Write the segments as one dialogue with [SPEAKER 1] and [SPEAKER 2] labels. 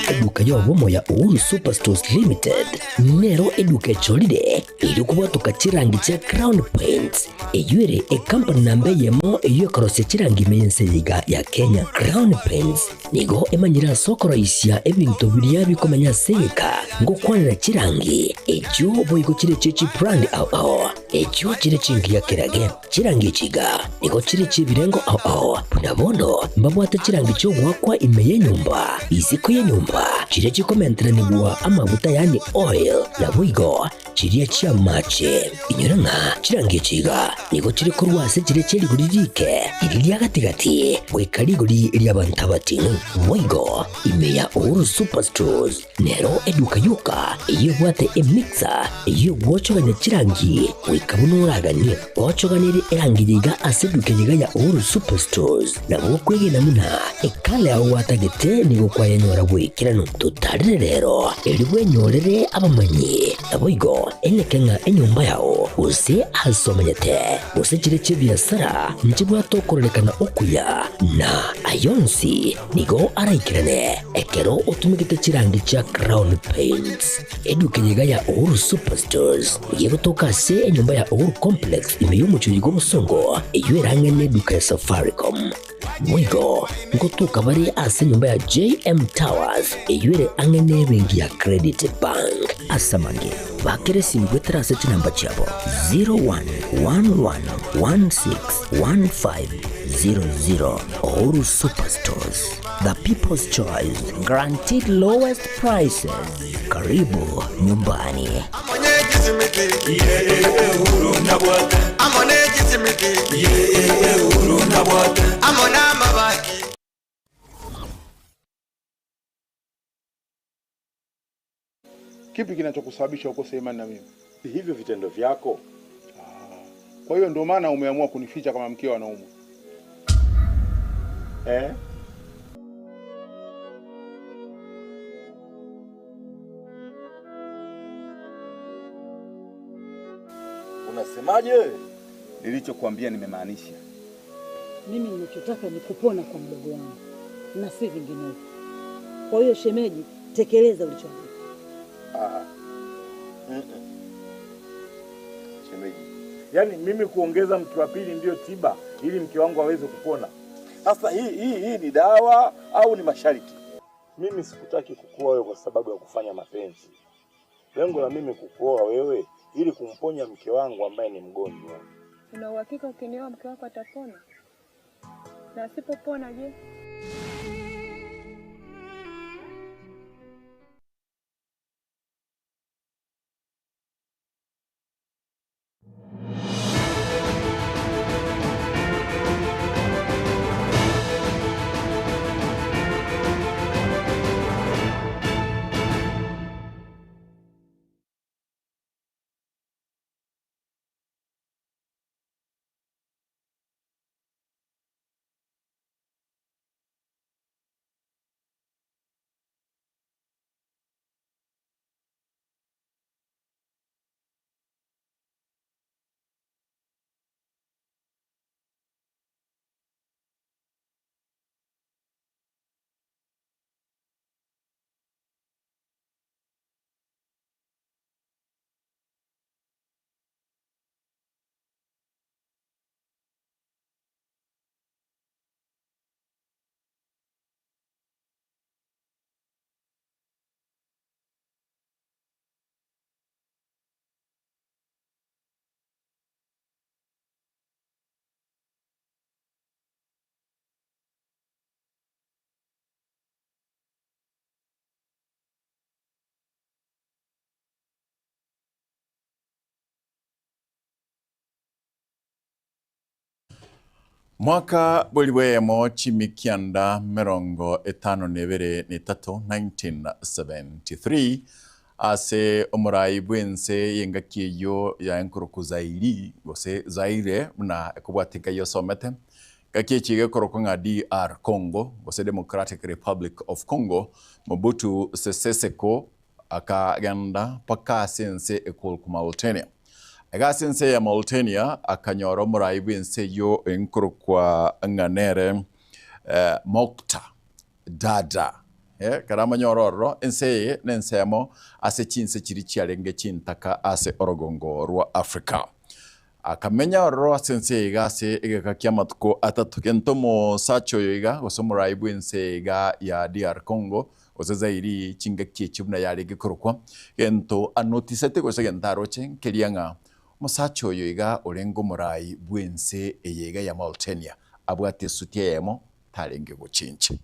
[SPEAKER 1] Eduka y'obomo ya Uhuru Superstores Limited nero eduka echorire erio kobwatoka chirangi chia Crown Paints, eyio ere ekampani namba eyemo eyio ekorosia chirangi ime y'ense eye iga ya Kenya. Crown Paints nigo emanyire ase okoroisia ebinto biria bikomenya ase egeka ngokwanera chirangi echio boigo chire chie chibrand ao ao echio chire chingiya kerage. Chirangi echi iga nigo chire chi'ebirengo ao ao, buna bono mbabwate chirangi chi'ogoakwa ime y'enyomba, isiko y'enyomba, chiria chikomenteranigwa amaguta yaani oil, naboigo chiria chi'amache. Inyora ng'a chirangi echi iga nigo chire korwa ase chiria chie rigori riike, riria ria gati-gati, goika rigori ri'abanto abating'u. Boigo ime ya Uhuru Superstores Nero eduka yoka eyio ebwate emixer eyio egwochogania chirangi goika buna oraganie. Gwochoganirie erangi eye iga ase eduka eye iga ya Uhuru Superstores, nabo okwegena buna ekala yao gwatagete nigo kwayenyora bw'ekeranu. Totarire rero erio bwenyorere abamanyi, naboigo eneke ng'a enyomba yao gose ase omenyete gose chire chi'ebiasara nchibwate okororekana okuya na ayonsi Nigo araikerane ekero otumegete chirangi chia Crown Paints. Eduka eye iga ya Uhuru Superstores nigo egotoka ase enyomba ya Uhuru Complex ime y'omochie oyo bw'obosongo eyio ere ang'e n'eduka ya Safaricom. Boigo ngotoka bare ase enyomba ya JM Towers eyio ere ang'e n'ebenki ya Credit Bank. Ase amange, bakera esimi goetera ase chinamba chiabo 0111161500. Uhuru Superstores, the people's choice, guaranteed lowest prices. Karibu nyumbani.
[SPEAKER 2] Kipi kinachokusababisha ukose imani na mimi?
[SPEAKER 3] Hivyo vitendo vyako.
[SPEAKER 2] Ah, kwa hiyo ndio maana umeamua kunificha kama mkeo anaumwa
[SPEAKER 3] eh? Unasemaje?
[SPEAKER 4] Nilichokuambia nimemaanisha.
[SPEAKER 5] Mimi ninachotaka ni kupona kwa mdogo wangu na si vinginevyo. Kwa hiyo shemeji, tekeleza ulichoambiwa.
[SPEAKER 3] Ah. Mm -mm. Shemeji, yaani mimi kuongeza mke wa pili ndiyo tiba ili mke wangu aweze kupona? Sasa hii hii hii ni dawa au ni masharti? Mimi sikutaki kukuoa wewe kwa sababu ya kufanya mapenzi. Lengo la mimi kukuoa wewe ili kumponya mke wangu ambaye ni mgonjwa.
[SPEAKER 6] Una uhakika ukinioa mke wako atapona? Na asipopona je?
[SPEAKER 7] Mwaka bw'elibu eyemo chimikianda merongo etano na ebere na etato, 1973, ase omorai bw'ense y'engaki eyio ya enkoroko Zairi gose Zaire buna ekobwatika eyio osomete, ngaki echi egekorokwa ng'a DR Congo gose Democratic Republic of Congo, Mobutu Sese Seko akagenda mpaka ase ense ekorokwa Mauritania. Iga ase ense ya Mauritania akanyora omorai bw'ense eyio enkorokwa ng'a nere Moktar. Dada. Ekero amanyore ororo, ense eye nensemo ase chinse chiria chiarenge chintaka ase orogongo rwa Africa. Akamenya ororo ase ense eye iga ase egeka ki'amatuko atato. Gento omosacha oyo iga, gose omorai bw'ense eye iga ya DR Congo, gose Zaire chingaki echio buna yarenge korokwa, gento anotisete gose gento aroche nkeria ng'a omosacha oyo iga orenge omorai bw'ense eye iga ya Mauritania abwate esuti eyemo tarenge gochincha.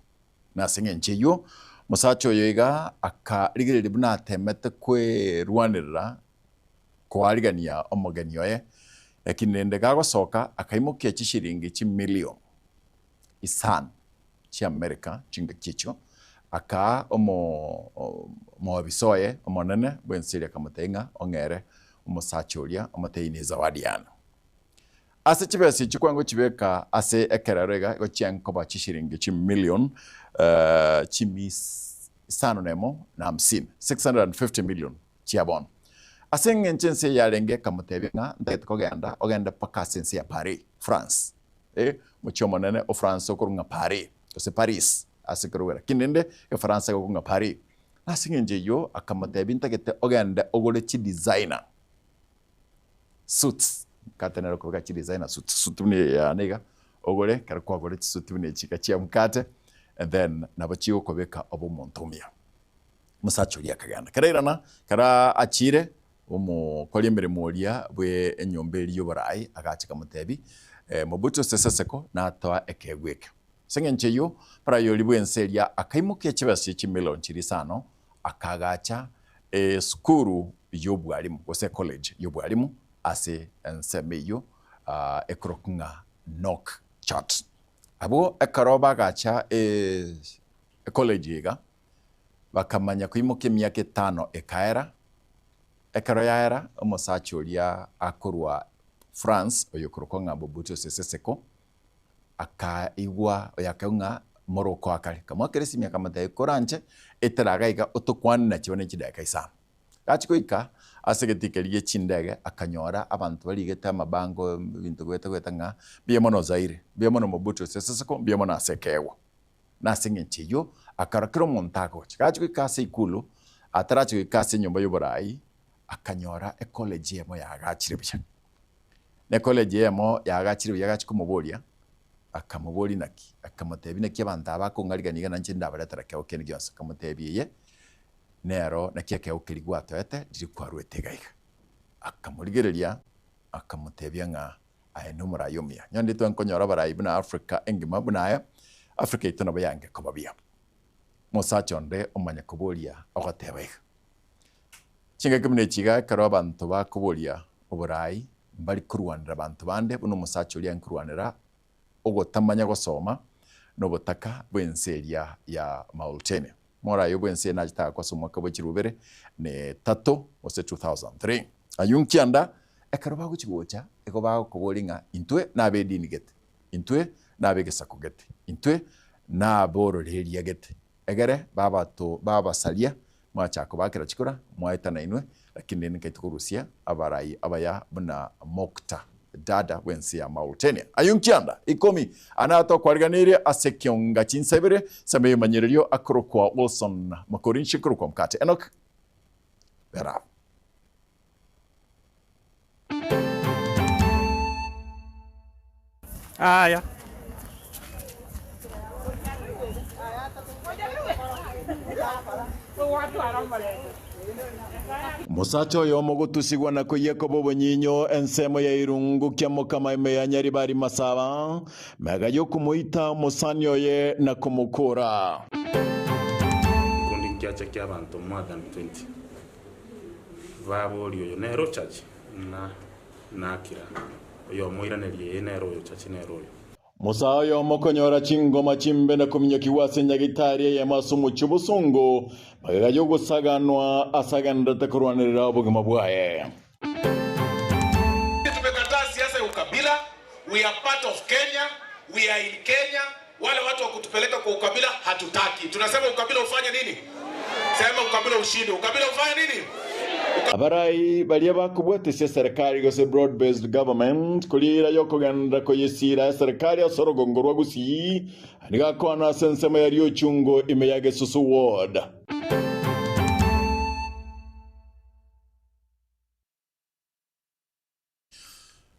[SPEAKER 7] Na ase engencho eyio omosacha oyo iga akarigereria buna atemete kwerwanerera koarigania omogeni oye, lakini rende gagosoka akaimokia chishilingi chimilion isano chi'Amerika chingaki echio, akaa omoobisa oye omonene bw'ense eria akamotebia ng'a ong'ere omosacha oria omotebie nezawadi yane. Ase chibesa echi kwangochibeka ase ekerero iga igo chiankoba chishilingi chimilion chimi isano nemo na hamsini, 650 million, chia bono. Ase engencho ense eye yarenge ekamotebia ng'a ntagete kogenda ogende mpaka ase ense ya Paris, France. Eh, omochie omonene o France okorwa ng'a Paris, gose Paris ase ekerogo lakini rende Efaransa igo okorwa ng'a Paris. Ase engencho eyio akamotebia ntagete ogende ogore chidesigner suits, mkate nere okobeka chidesigner suits, suit buna eye yane iga, ogore ekero kwagora chisuti buna echi iga chia mkate and then nabo chigokobeka obe omonto omuya. Omosacha oria akagenda. Kera airana, kera achiire, omokori emeremo oria bwe enyomba eria y'oboraai agacha akamotebia, Mobutu Seseseko natoa ekeegwa eke. Ase engencho eyio, Prayi oria bw'ense eria akaimokia chibesa chimilion chiria isano, akaagacha esukuru y'obwarimu, gose ecollege y'obwarimu ase ensemo eyio ekorokwa ng'a Nouakchott. Abwo ekero bagacha ecollege iga, bakamanya koimokia emiaka etano ekaera. Ekero yaera, omosacha oria akorwa France, oyokorokwa ng'a Mobutu Sese Seko, akaigwa oyo akaigwa ng'a moroko akare. Akamoakera esimi akamotebia, Koranche etera iga iga otokwane nachio ne chidakika isano. Gachia goika ase egetii keria gie chindege, akanyora abanto barigete amabango ebinto goeta goeta ng'a mbuya mono Zaire, mbuya mono Mobutu Sese Seko, mbuya mono ase ekeegwa. Na ase engencho eyio akarora kera omonto agocha. Gachia goika ase ikulu, atarachi goika ase enyomba y'oboraai, akanyora ecollege eyemo yaagachire buya. Na ecollege eyemo yaagachire buya agachia komoboria, akamoboria naki, akamotebia naki abanto aba bakong'arigania iga nainche ndabaretera ekeegwa kende gionsi. Akamotebia eye nero naki ekeegwa keria gwatoete riria kwarwete iga iga. Akamorigereria, akamotebia ng'a Aye nomorai omuya. Nyonde intwe nkonyora abarai buna Africa engima buna aya, Africa yaito nabo yange koba buya. Omosacha onde omanya koboria ogoteba iga. Chingaki buna echi iga ekero abanto bakoboria oborai mbari korwanera banto bande buna omosacha oria nkorwanera ogotamanya gosoma na obotaka bwense eria ya Mauritania. Morai obwense nachete agakwa ase omwaka bwe chirubere na etato gose 2003. Ayio nkianda ekero bagochi gocha igo bagokoboria ng'a intwe nab'edini gete, intwe nab'egesaku gete, intwe nab'ororeria gete, egere babato babasaria mwachaka kobakera chikura mwaetana inwe, lakini rende nkaete korusia abarai abaya buna Moktar Dada bw'ense ya Mauritania. Ayio nkianda ikomi anatokwariganirie ase ekionga chinsa ibere, sema ebimanyererio akorokwa Wilson Makorinchi korokwa Mkate Enock Berab.
[SPEAKER 8] Aya.
[SPEAKER 7] Omosacha oyomo gotusigwa na koyia koba obonyinyo ensemo ya irungu kia mokama ime ya Nyaribari Masaba, mega y'okomoita omosani oye na komokora.
[SPEAKER 8] Gekundi nkiacha ki'abanto more than 20 baboria oyo nere ochache? Ng'a nakira. Oyomo oiraneria ee nere oyo ochache nere oyo.
[SPEAKER 7] Musa oyomo konyora chingoma chimbe na kominyokigwa ase nyagitari eyemo ase omochie obosongo, magega y'ogosaganwa ase agendererete korwanerera obogima bwaye.
[SPEAKER 9] Tumekataa siasa ya ukabila, we are part of Kenya, we are in Kenya, wale watu wa kutupeleka kwa ukabila hatutaki. Tunasema ukabila ufanye nini? Sema ukabila ushinde. Ukabila ufanye nini?
[SPEAKER 7] Abarai baria bakobwatesia eserekari gose Broad Based Government koria eira yokogenderera koyesiira eserekari ase orogongo rwa Gusii nigo akoanwa ase ensemo ya Riochungo ime ya Gesusu Ward.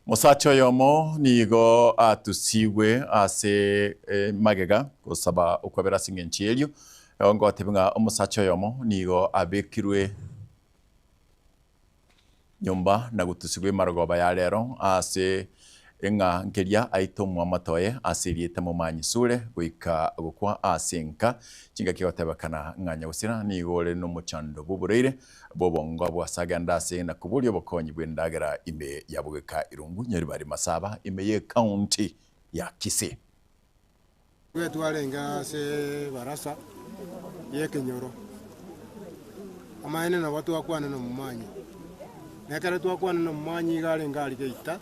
[SPEAKER 7] Mosacha oyomo nigo atusigwe ase magega gosaba okwabera ase engencho y'erio. Ngotebia ng'a omosacha oyomo nigo abekirwe nyomba na gotusigwa emarogoba ya rero ase ng'a nkeria aite omwamate oye ase erieta Momanyi-sure goika gokwa ase enka. Chingaki gotebekana ng'a nyagusira nigo ore nomochando bw'oboraire bw'obongo abwo ase agende ase na koboria obokonyi bw'endagera ime ya Bogeka Irungu Nyaribari Masaba ime y'ecounty ya Kisii.
[SPEAKER 10] Intwe twarenge ase ebarasa y'ekenyoro, amaene nabo twakwana nomomanyi, na ekero twakwana nomomanyi iga arenge aria geita,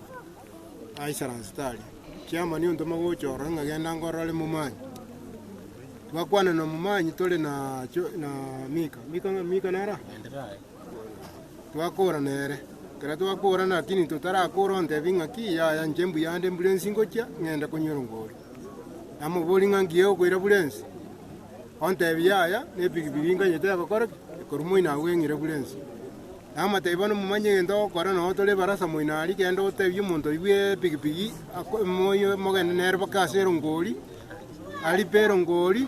[SPEAKER 10] aisaransete aria. Chairman ontoma gocha ororo ng'a genda nkorore momanyi. Twakwana nomomanyi tore na cho na Mika, Mika ng'a Mika nere aa? Twakora nere, ekero twakora lakini totarakora ontebie ng'aki yaya inche mbuya nde mbure ensi ngochia ng'ende konywa erongori. Namoboria ng'a ngiya okoira bure ense? Ontebia yaya na epigipigi nganyete egokora ki? Ekorwa moino agwo eng'ire bure ense. Namotebia bono momanye egento ogokora noo tore ebarasa moino aria genda otebie omonto oyio bwe epigipigi ako moyo mogende nere mpaka ase erongori, aripe erongori,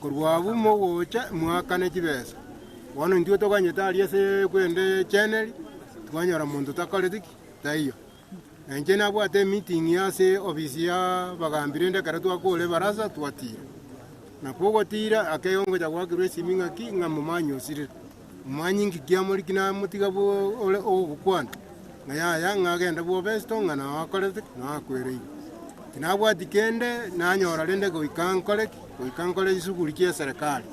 [SPEAKER 10] korwa abwo mogocha mwakane chibesa. Bono intwe toganyete aria ase kwende echeneri, twanyora monto takoreti ki? Taiyo. Na inche nabwate emeeting ase ofisi ya abagambi rende ekero twakora ebarasa twatira. Nakwo ogotira ake ongocha goakerwa esimi ng'aki ng'a momanyi osirire. Momanyi nki kiamoriki namotiga bo ore ogokwana ng'a yaya ng'a agende bwobesto ng'a nao akorete ki? Nao akwereire. Tinabwati kende nanyora rende goika nkore ki? Goika nkore chisuguri chia eserekari.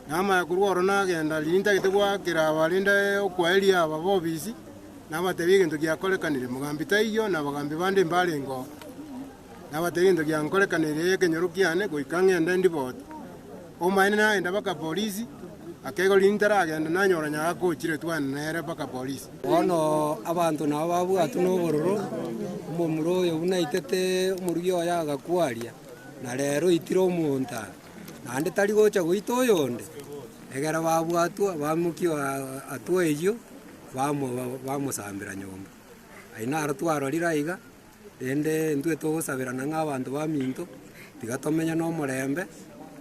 [SPEAKER 10] Namanya korwa oro nagenda riria ntagete goakera aba rende okwaeria aba b'obisi, nabatebia egento giakorekanire, mogambi taiyo, na abagambi bande mbarenge oo. Nabatebia egento giankorekanire ekenyoro kiane goika ng'ende ndiboti. Omaene nagenda mpaka polisi, akeigo riria ntaragenda nanyora nyagaka ochire twane nere mpaka polisi.
[SPEAKER 11] Bono abanto nabo babwatwe nobororo, omomura oyo buna aitete omorugi oye agakwaria, na rero oitire omonto aa. Naende tari gocha goita oyonde, ekero babwatwa bamokia hatua eyio, bamosambera nyomba. Ayio naro twarorire aiga, rende intwe togosaberana ng'a abanto baminto, tiga tomenye na omorembe,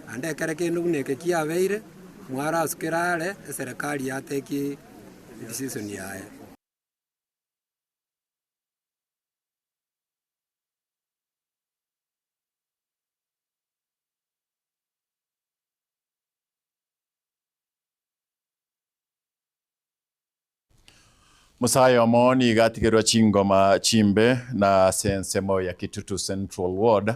[SPEAKER 11] naende ekere kende buna eke kiabeire, mwarasukere are, eserekari yatekie edecision yaye.
[SPEAKER 7] Musae omo nigo atigerwa chingoma chimbe na ase ensemo ya Kitutu Central Ward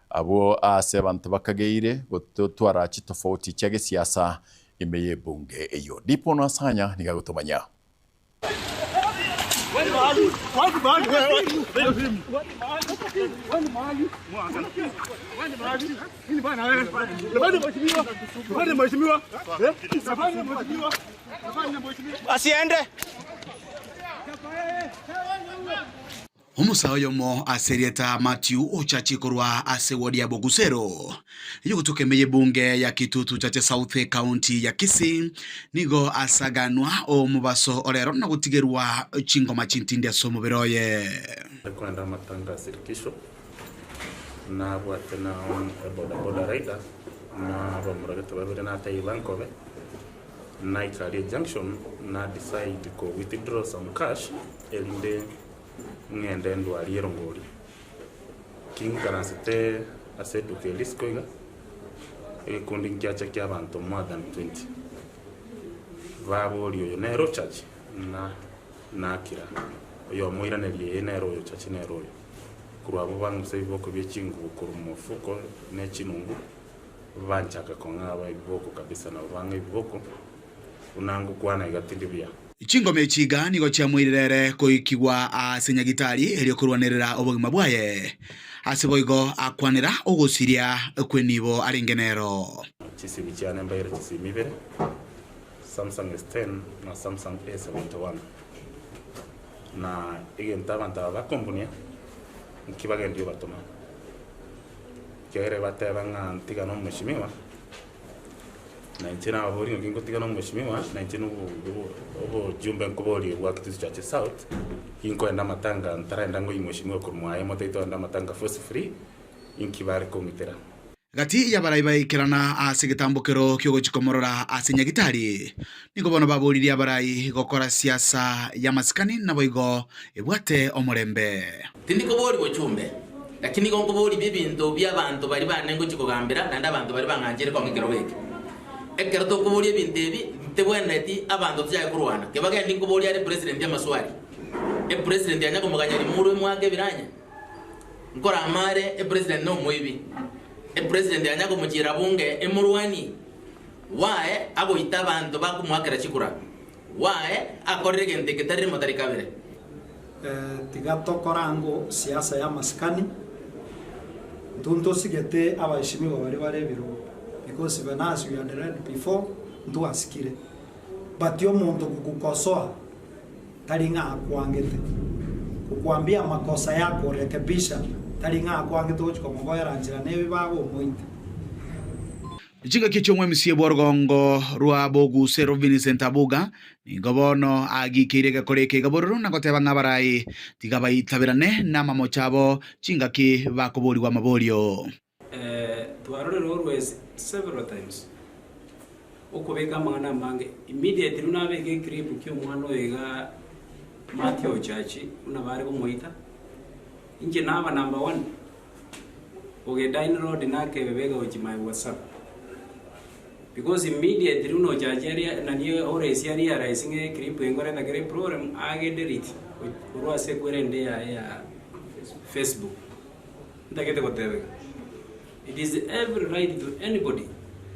[SPEAKER 7] abwo ase abanto bakageire gotwara chitofauti chia gesiasa ime y'ebunge eyio. Dipo Nasanya nigo agotomanya.
[SPEAKER 12] Omosae oyomo ase erieta Mathew Ochachi korwa ase ward ya Bogusero, eyogotoka ime y'ebunge ya Kitutu Chache South ekaunti ya Kisii, nigo asaganwa omobaso orero na gotigerwa chingoma chintindi ase omobere oye.
[SPEAKER 8] Kwenda amatanga a shirikisho, nabwate na bodaboda rider, na abamura babere natebia bankobe. Naika aria junction na decide ko withdraw some cash erinde ng'ende ndwarie erongori. Kinkaransete ase eduka eria isiko iga, egekundi nkiacha kia abanto more than 20. Baboria oyo nere ochachi? Ng'a nakira. Oyomo oiraneria ee nere oyo ochachi nere oyo. Korwa abwo bang'usa ebiboko bie chingubo korwa mofuko ne chinungu. Banchaka kong'aba ebiboko kabisa, nabo bang'a ebiboko, buna ngokwana iga tindi buya.
[SPEAKER 12] Chingoma echi iga nigo chiamoirire ere koikigwa ase nyagitari erio korwanerera obogima bwaye, ase boigo akwanera ogosiria kw'enibo arenge nero.
[SPEAKER 8] Chisimi chiane mbaire chisimi ibere. Samsung S10 na Samsung A71. Na egento abanto aba bakombunia, nki bagendia obatoma. Ekiagera bateba ng'a ntiga na omweshimiwa, na inche nababoria ng'a nki ngotiga na omweshimiwa, na inche na obojumbe nkoboria bwa Kitutu Chache South, ginkoenda amatanga ntaraenda ngoyia mweshimiwa korwa mwaye motaete ogenda amatanga force free, inki bare kong'itera.
[SPEAKER 12] Gati y'abarai baikerana ase egetambokero ki'ogochia komorora ase Nyagitari, nigo bono baboririe abarai gokora siasa y'amasikani naboigo ebwate omorembe.
[SPEAKER 13] Tindi koboria bochumbe, lakini nigo nkoboria ebinto bi'abanto baria bane ngochia kogambera, naende abanto baria bang'ancheire kong'a ekerogo eke. Ekero tokoboria ebinto ebi, ntibwenereti abanto tochake korwana. Kebagende nkoboria are president amaswali. Epresident anya komoganya rimuru emwake ebiranya? Nkorama are epresident nomoibi. Epresident anya komochiera bunge emorwanie. Why agoita abanto bakomoakera chikura? Why akorire egento eke tari rimo tari kabere?
[SPEAKER 14] Tiga tokore ango siasa ya amasikani, intwe ntosigete abaheshimiwa baria bare ebirogo because even as we had read before, ntwasikire. But omonto gokukosoa tari ng'a akwangete, gokwambia amakosa yako rekebisha, tari ng'a akwangete gochia komoboera nchera nebibago omoite.
[SPEAKER 12] Chingaki chi'omwemisia bw'orogongo rwa Bogusero Vincent Abuga nigo bono agikeire egekora eke iga bororo na goteba ng'a abarai tiga baitaberane namamocho abo chingaki bakoborigwa amaborio.
[SPEAKER 15] Twarorire always several times okobeka amang'ana amange immediately buna abeke eclip kia omwana oyo igaa Mathew Ochachi buna bare komoita, inche naba number one ogedownload nakebebeka gochia my whatsapp because immediately buna Ochachi aria nani always arealize ng'a eclip eye nkoreta kere eproblem agedelete korwa ase ekwerende yaye ya Facebook. Ntagete goteba iga, it is every right to anybody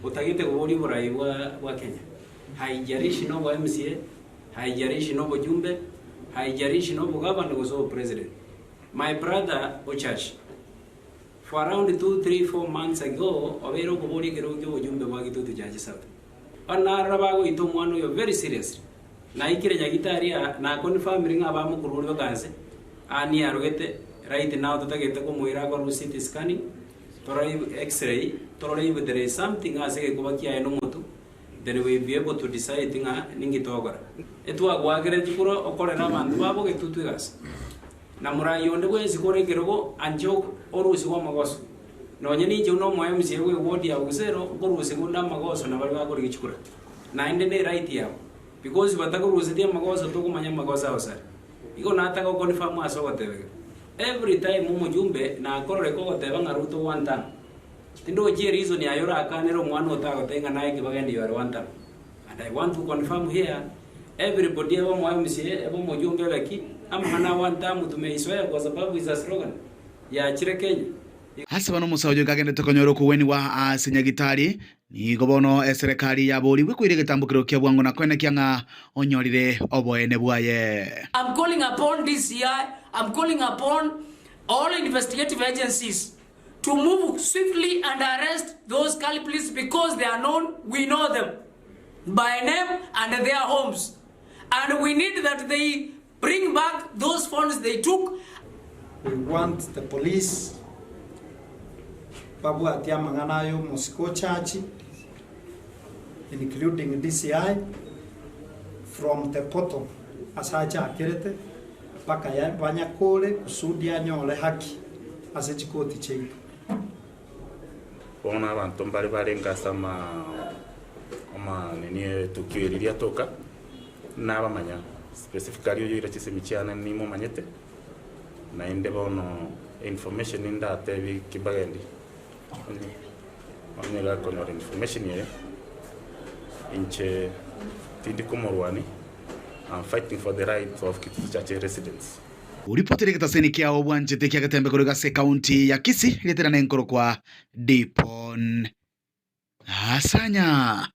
[SPEAKER 15] otagete koboria oborai bwa bwa Kenya, haijalishi na obo MCA, haijalishi na obojumbe, haijalishi na obogavana gose obopresident. My brother Ochashi, for around two, three, four months ago obeire okoboria ekerogo kia obojumbe bwa Gitutu Chache South. Bono narora bagoita omwana oyo very seriously, naikire nyagitari aa, naconfirmire ng'a abamokorwa bakanse, Aa niarogete, right now totagete komoira akorwe CT scanning, torore if x-ray, torore if there is something ase egekuba kiaye na omotwe, then we will be able to decide ng'a ninki togokora. Etwagoakera chikura okorera abanto babo getutu egasi. Na morai onde bwensi kore ekerogo anche orusigwe amagoso. Nonye ninche buna omo MCA bwe eward ya Busero, nkorusigwa onde amagoso na baria bakorigia chikura. Naende ne right yabo, because batakorusetie amagoso tokomanya amagoso abo sare. Igo nataka goconfirm ase ogoteba iga, every time omojumbe nakororeka ogoteba ng'a Ruto one term, tindochi ereason aye orakanere omwana otagotebia ng'a naye kibagende you are one term. And I want to confirm here, everybody ebe omo MCA, ebe omojumbe ebe ki, amang'ana a one term tumeizoea kwa sababu is a slogan yachire Kenya.
[SPEAKER 12] Ase bono omosacha oyo kagendete konyora okogwenigwa ase Nyagitari, nigo bono eserekari yaborigwe koira egetambokero kia bwango na koenekia ng'a onyorire oboene bwaye.
[SPEAKER 16] I'm calling upon DCI, I'm calling upon all investigative agencies to move swiftly and arrest those culprits because they are known, we know them by name and their homes. And we need that they bring back those phones they took.
[SPEAKER 14] We want the police babwatie amang'ana aya omosike o church including DCI from the bottom ase achakerete mpaka banyakore kusudi anyore haki ase chikoti chiaito.
[SPEAKER 8] Bono abanto mbare barenge ase ama ama nini etukio eri riatoka, nabamanya specifically oyoira chisemi chiane nimomanyete, naende bono information ndatebie kibagendi, onye onye gakonyora information eye, inche tindi komorwania, am fighting for the rights of Kitutu Chache residents.
[SPEAKER 12] Oripotire egetaseni kiao bwanchete kiagetembe korwa ase ekaunti ya Kisii geterane nkorokwa Dipon Asanya.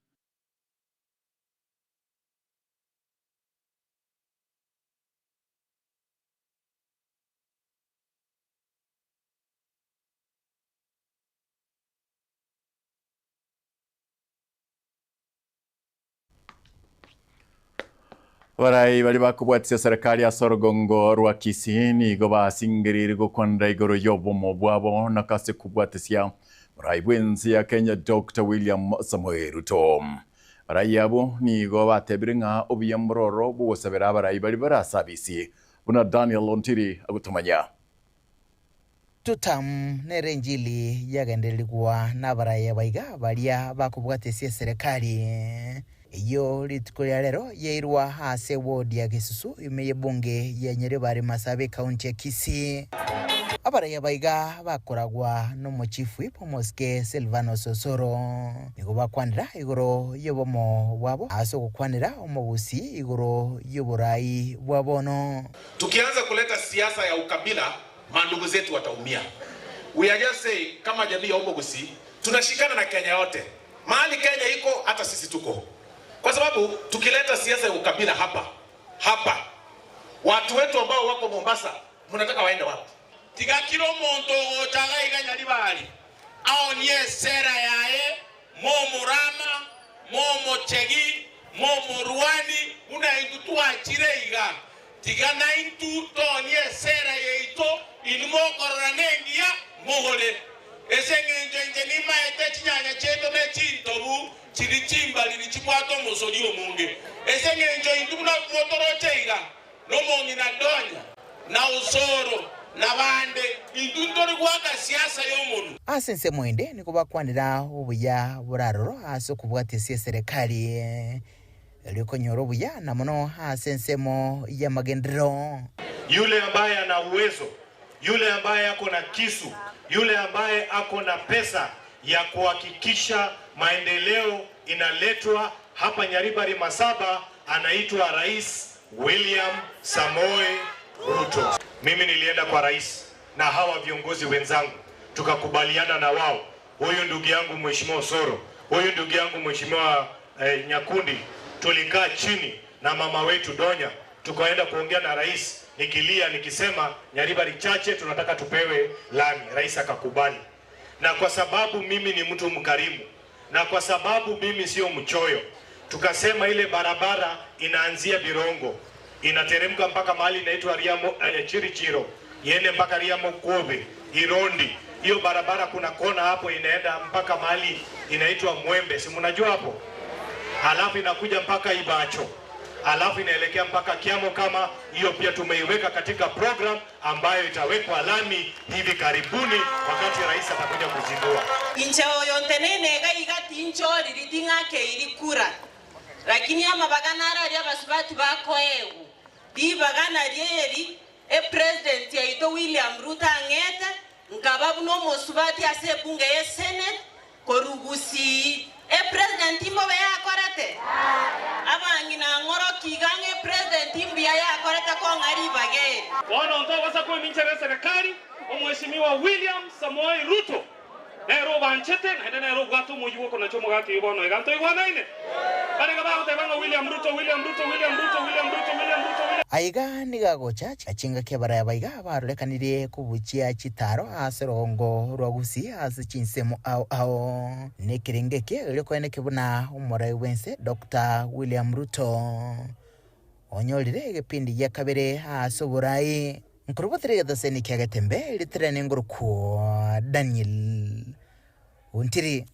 [SPEAKER 7] Abarai baria bakobwatisia serikali ase orogongo rwa Kisii nigo basingereire gokwanera igoro y'obomo bwabo na ase kobwatisia morai bw'ense ya Kenya Doctor William Samoei Ruto. Abarai abwo nigo batebire ng'a obuya mbororo bw'ogosabera abarai baria bare ase abisi buna Daniel Ontiri agotomanya.
[SPEAKER 17] Tutam nere enchili yagendererigwa nabarai abaiga baria bakobwatesia eserekari eyio rituko ria rero yairwa ase eward ya Gesusu ime y'ebunge ya Nyaribari Masaaba ekaunti ya Kisii. Abarai abaiga bakoragwa nomochief whip omosike Silvanus Osoro nigo bakwanera igoro y'obomo bwabo ase ogokwanera omogusii igoro y'oborai bwa bono.
[SPEAKER 9] Tukianza kuleta siasa ya ukabila mandugu zetu wataumia. We are just saying kama jamii ya Omogusi tunashikana na Kenya yote. Mahali Kenya iko hata sisi tuko. Kwa sababu tukileta siasa ya ukabila hapa hapa, watu wetu ambao wako Mombasa mnataka waende wapi?
[SPEAKER 18] Tiga kila omonto ogocha iga iga Nyaribari aonie esera yaye, momorama, momochegi, momorwani, buna intwe twachire iga. Tiga naintwe toonie esera yaito, inwe mokorora nengiya, mogore. Ase engencho inche nimaete chinyanya chiaito ne chintobu chiri chimbariri chibwate omosori omonge. Ase engencho intwe buna motoroche iga, nomong'ina Donya, na Osoro, na bande, intwe ntori goaka siasa y'omonwa.
[SPEAKER 17] Ase ensemo ende nigo bakwanera obuya boraroro ase okobwatisia eserekari. Erio konyora obuya na mono ase ensemo y'amagenderero.
[SPEAKER 19] Yule ambaye ana uwezo, yule ambaye ako na kisu, yule ambaye ako na pesa ya kuhakikisha maendeleo inaletwa hapa Nyaribari Masaba anaitwa Rais William Samoei Ruto. Mimi nilienda kwa rais na hawa viongozi wenzangu tukakubaliana na wao, huyu ndugu yangu Mheshimiwa Osoro, huyu ndugu yangu Mheshimiwa eh, Nyakundi, tulikaa chini na mama wetu Donya tukaenda kuongea na rais, nikilia nikisema Nyaribari chache tunataka tupewe lami. Rais akakubali, na kwa sababu mimi ni mtu mkarimu na kwa sababu mimi sio mchoyo, tukasema ile barabara inaanzia Birongo inateremka mpaka mahali inaitwa Riamo, eh, Chirichiro iende mpaka Riamo Kobe Irondi. Hiyo barabara kuna kona hapo inaenda mpaka mahali inaitwa Mwembe, si mnajua hapo? Halafu inakuja mpaka Ibacho, halafu inaelekea mpaka Kiamo. Kama hiyo pia tumeiweka katika program ambayo itawekwa lami hivi karibuni, wakati rais atakuja kuzindua.
[SPEAKER 20] Inche oyo ntenene iga iga tinchoriri ting'akeiri kura, lakini amabaga naro aria abasubati bakoegwa. Ribaga nario eri epresident yaito William Ruto ang'ete, nkaba buna omosubati ase ebunge ye Senate korwa Gusii. Epresident mbobe yakorete? Abang'ina ng'oroki iga ng'a epresident mbuya yakorete kong'a ribaga eri.
[SPEAKER 21] Bono ntogosakwa kweminchera eserekari, Omweshimiwa William Samoei Ruto nere obanchete naende nere obwate omoyio bw'okonacha omogati oyio bono iga ntoigwanaine. Barenge bagoteba ng'a William Ruto, William Ruto, William Ruto, William Ruto, William Ruto, William.
[SPEAKER 17] Aiga nigo agocha chingaki abaraya baiga barorekanirie kobuchia chitaro ase orogongo rwa Gusii ase chinsemo ao ao. Nekerengo eke erio koeneke buna omorai bw'ense Doctor William Ruto onyorire egepindi gia kabere ase oborai. Nkorobotera egetaseni kia Getembe ritirane ngorokwo Daniel Ontiri.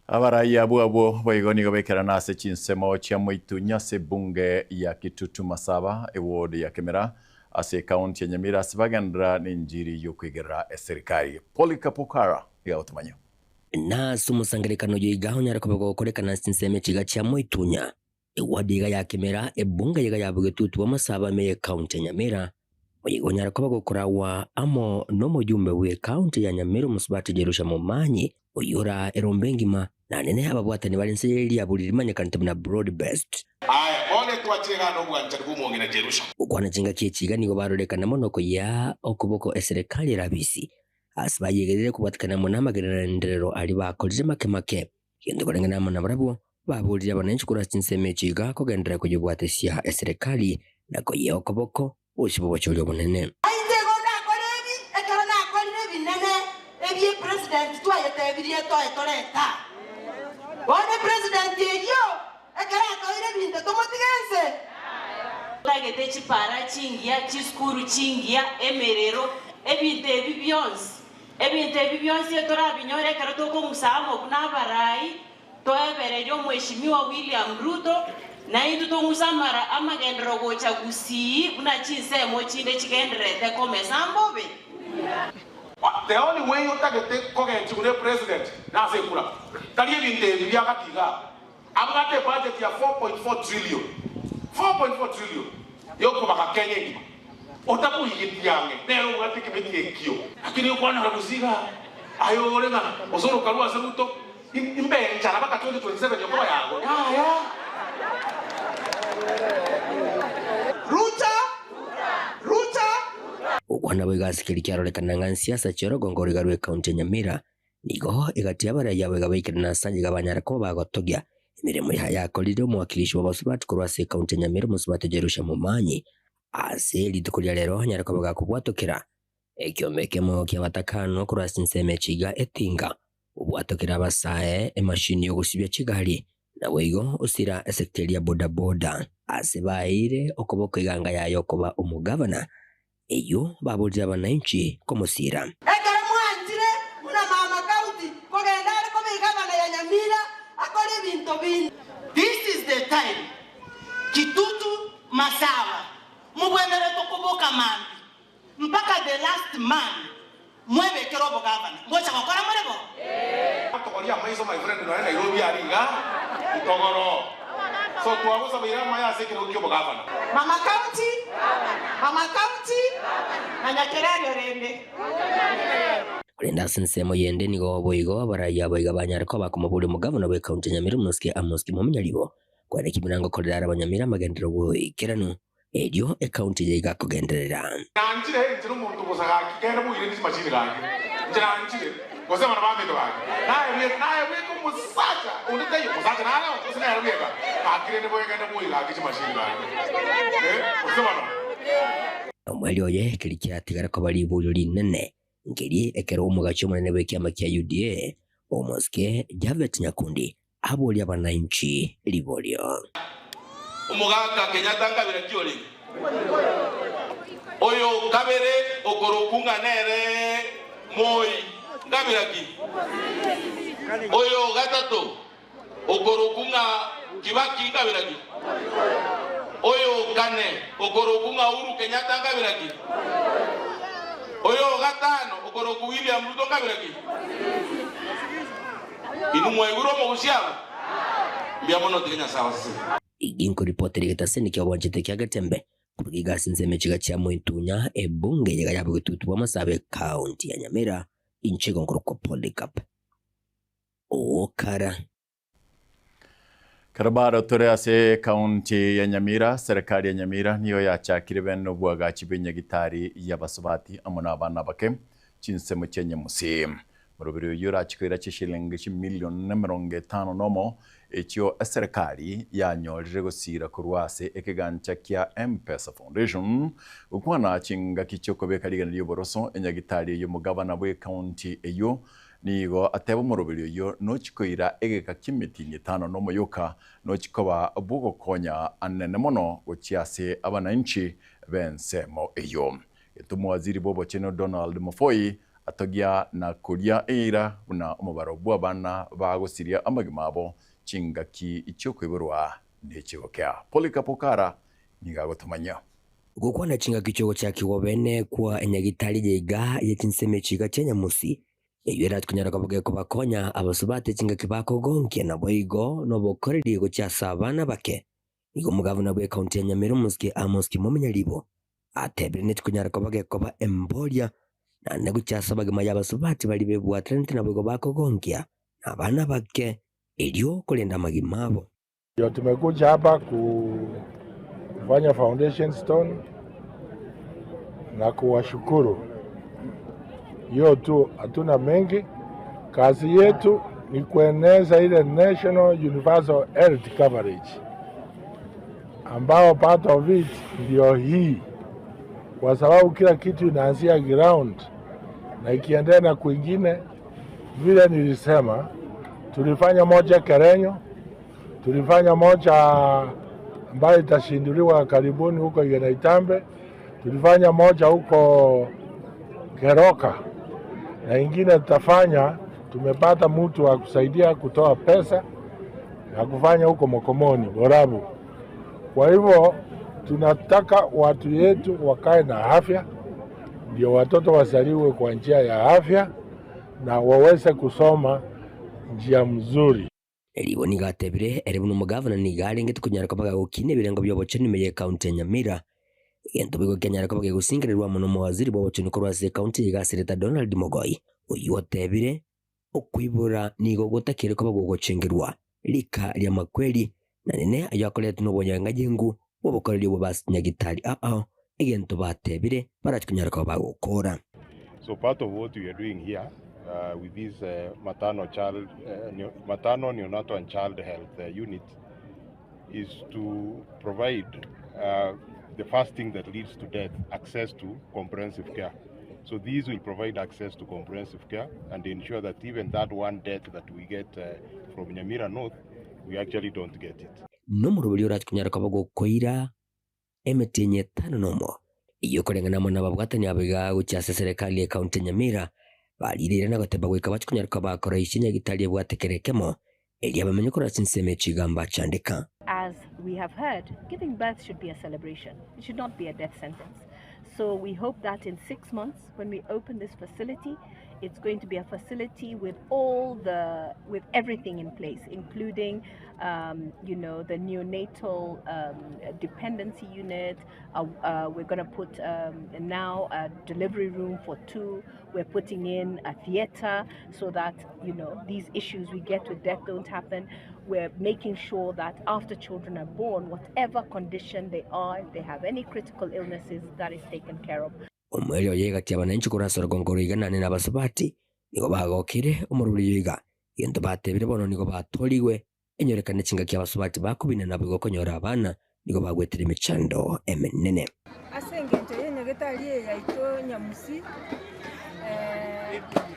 [SPEAKER 7] Abarai abwo abwo boigo nigo baikerana ase chinsemo chia Moitunya ase ebunge ya Kitutu Masaba, eward ya Kemera ase ekaunti ya Nyamira ase bagenderera nenjiri y'okoigerera eserikari. Polycarp Okara nigo agotomanya.
[SPEAKER 1] Na ase omosangererekano oyo iga onyare koba gokorekana ase chinsemo echiga chia Moitunya, eward iga ya Kemera, ebunge iga ya Bogetutu bw'Amasaba ime y'ekaunti ya Nyamira, Oyo onyare koba gokoragwa amo nomojumbe bw'ecounty ya Nyamira Omosubati Jerusha Momanyi, oyio ora erombe engima, na nene ababwatani bare inse ye riaburi rimanyekanete buna Broad Based.
[SPEAKER 9] Aya, bono etwachire igaa nobwanchani bw'omong'ina Jerusha.
[SPEAKER 1] Gokwana chingaki echi iga nigo barorekana mono koyia okoboko eserekari erabisi, ase bayegerire kobwatekana amo namagenderero aria bakorire make make. Gento koreng'ana amo nabarabwo, baborire abananchi korwa ase chinsemo echi iga kogenderera koyebwatesia eserekari na koyea okoboko bosio bw'obochori obonene.
[SPEAKER 22] Nainche igo ndakore ebi, ekero nakorire ebinene ebi epresident twayetebirie toe toreta. Bono epresident eyio Ekero atoeire ebinto tomotige inse.
[SPEAKER 20] Totagete chipara chingiya, chisukuru chingiya, emerero, ebinto ebi bionsi. Ebinto ebi bionsi etorabinyore ekero tokong'usa amo buna abarai, toebererie Omweshimiwa William Ruto, naintwe tong'use amara amagenderero gocha Gusii buna chinsemo chinde chigendererete komesa mbobe.
[SPEAKER 9] The only way otagete kogenchigwa ne president nase ekura, tari ebinto ebi bia gati igaa. Abwate ebudget ya 4.4 trillion, 4.4 trillion, yokobaga Kenya engima. Otamoigetie ang'e nere obwate ekebeti ekio. Lakini okwanyora gose igaa aye ore ng'a gose orokarwa ase Ruto, imbe enchara mpaka 2027 yokoba yago. Yaya.
[SPEAKER 22] Ruto, Ruto.
[SPEAKER 1] Gokwana boigo ase keria kiarorekana ng'a nsiasa chi'orogongo roiga rw'ekaunti ya Nyamira Nigo egati y'abaraiyo abo igabaikire ase iga banyare koba bagotogia emeremo yaye yakorire omowakilishi bw'abasubati korwa ase ekaunti ya Nyamira omosubati Jerusha Momanyi. Ase rituko ria rero anyare koba gakobwatokera ekiombe ekemo ki'abatakano korwa ase ensemo ya Chiga Etinga, obwatokera abasae emashini y'ogosibia chigari, naboigo osira esekta ya bodaboda. Ase baeire okoboko eganga yaye okoba omogavana Eyio baborire abananchi komosiira.
[SPEAKER 22] Ekero mwanchire buna mama county kogenda are koba egavana ya Nyamira akore ebinto binde.
[SPEAKER 2] This is the time Kitutu Masawa mobwenerete koboka mambia mpaka the last man mwebekere obogavana. Ngocha gokora more bo?
[SPEAKER 9] Togoria amaiso my friend nonya Nairobi aria iga itogoro so twagosabeire amaya ase ekerogo kia obogavana.
[SPEAKER 2] Mama county, mama county na Nyakerario rende.
[SPEAKER 1] Korende ase ensemo yende nigo boigo abarai abo iga banyare koba bakomoboria omogavana bw'ekaunti ya Nyamira Omosike Amos Kimomonyaribo kwereki buna ngokorera are abanyamira amagenderero bw'oikeranu Erio ekaunti eye igakogenderera.
[SPEAKER 9] Nanchire inche nomonto bosa gaki, kende moire chimashini gaki, inche nanchire, gose abana baminto gaki, naye bweka, naye bweka omosacha onde taiyo, omosacha nare oo, gose nere bweka, gaki rende bwegende moire gaki chimashini gaki, eh, gose bono.
[SPEAKER 1] Omoerio oye keria kiatigara koba riborio rinene nkerie ekero omogachi omonene bw'ekiama kia UDA, omosike Japhet Nyakundi Aborie abananchi riborio.
[SPEAKER 18] Omogaka Kenyatta nkabira ki orenge? Oyo kabere okorokwa ng'a nere Moi nkabira ki? Oyo gatato okorokwa ng'a Kibaki nkabira ki? Oyo kane okorokwa ng'a Uhuru Kenyatta nkabira ki? Oyo gatano okorokwa William Ruto nkabira ki? Inwe mwaigure omogusia aba? Mbuya mono tiga Nyasae abasesenie.
[SPEAKER 1] Ginkoripotera egetaseni ki'obwanchete kia Getembe korwa iga ase ensemo echiga chia Moitunya, ebunge eyega ya bogetutu bw'amasabe ekaunti ya Nyamira, inche igo nkorokwa Polycarp Okara.
[SPEAKER 7] Kero bado tore ase ekaunti ya Nyamira, serikali ya Nyamira nigo yachakire bene obwagachi bw'enyagitari y'abasubati amo n'abana abake chinsemo chia Nyamusi. Moroberi oyio orache koira chishilingi chimilion 51 echio eserekari yanyorire gosira korwa ase ekegancha kia M-Pesa Foundation gokwana chingaki chiokobeka rigena ri'oboroso enyagitari eyio omogabana bw'ekaunti eyio Nigo ateba omoroberi oyio nochi koira egeka ki'emetienyi etano nomoyoka, nochi koba bw'ogokonya anene mono gochia ase abananchi b'ensemo eyio. Getuma Waziri bw'obochenu Donald Mufoi atogia na koria eira buna omobaro bw'abana bagosiria amagima abo chingaki chi'okoiborwa nechigokea. Polycarp Okara nigo agotomanyia.
[SPEAKER 1] Gokwana chingaki chi'ogochakigwa bene kwa enyagitari yaiga ye chinsemo echiga chia Nyamusi, eyio erakonyara koba gekobakonya abasubati chingaki bakogonkia naboigo nobokoreri gochia ase abana bake. Nigo omogavana bw'ecounty ya Nyamira omosike Amos Kimomi Nyaribo atebire netikonyara koba gekoba emboria naende gochia ase abagima y'abasubati baria bebwateranete naboigo bakogonkia na abana bake erio korenda amagima abo.
[SPEAKER 4] Ndio tumekuja hapa kufanya foundation stone na kuwashukuru. Hiyo tu, hatuna mengi. Kazi yetu ni kueneza ile National Universal Health Coverage ambao part of it ndio hii, kwa sababu kila kitu inaanzia ground na ikiendelea na kwingine. Vile nilisema, tulifanya moja Kerenyo, Tulifanya moja ambayo itashinduliwa karibuni huko Igenaitambe, tulifanya moja huko Keroka na ingine tutafanya, tumepata mtu wa kusaidia kutoa pesa ya kufanya huko Mokomoni Borabu. Kwa hivyo tunataka watu yetu wakae na afya, ndio watoto wazaliwe kwa njia ya afya na waweze kusoma njia mzuri.
[SPEAKER 1] Eribo nigo atebire ere buna omogavana nigo arengete konyara koba gagokina ebirengo bia obochenu ime ya ekaunti ya Nyamira. Egento boigo kianyara koba gegosingererwa amo na omowaziri bwa obochenu korwa ase ekaunti eye iga Senator Donald Mogoi, oyio otebire okoibora nigo gotakire koba gogochengerwa rika ri'amakweri na nene ayio akoretwe na obonyangayengu bw'obokoreri obwo ba nyagitari ao ao egento batebire barachi konyara koba bagokora.
[SPEAKER 3] So part of what we are doing here with this maternal child, maternal, neonatal and child health unit is to provide the first thing that leads to death, access to comprehensive care. So these will provide access to comprehensive care and ensure that even that one death that we get from Nyamira North, we actually don't get it.
[SPEAKER 1] Nomoroberi orache konyara koba gokoira emetienyi etano nomo eyio koreng'ana amo nababwatani abo iga gochia ase eserekari y'ecounty ya Nyamira barireire na goteba goika bache konyara koba bakoroisia nyagitari ebwate kera ekemo erio abamenye korwa ase ensemo ya chigamba achandeka.
[SPEAKER 5] As we have heard, giving birth should be a celebration. It should not be a death sentence. So we hope that in 6 months, when we open this facility, it's going to be a facility with all the, with everything in place, including, the neonatal dependency unit. We're going to put now a delivery room for 2. We're putting in a theater so that these issues we get with death don't happen. We're making sure that after children are born, whatever condition they are, if they have any critical illnesses, that is taken care of.
[SPEAKER 1] Omweri oye egati abananchi korwa ase orogongo rwa Iganane na Abasubati nigo bagokire omorweri oyo iga egento batebire bono nigo batorigwe enyorekane chingaki abasubati bakobina nabo igo konyora abana nigo bagwetire emechando emenene.
[SPEAKER 23] Ase engencho y'enyagetari eye yaito Nyamusi,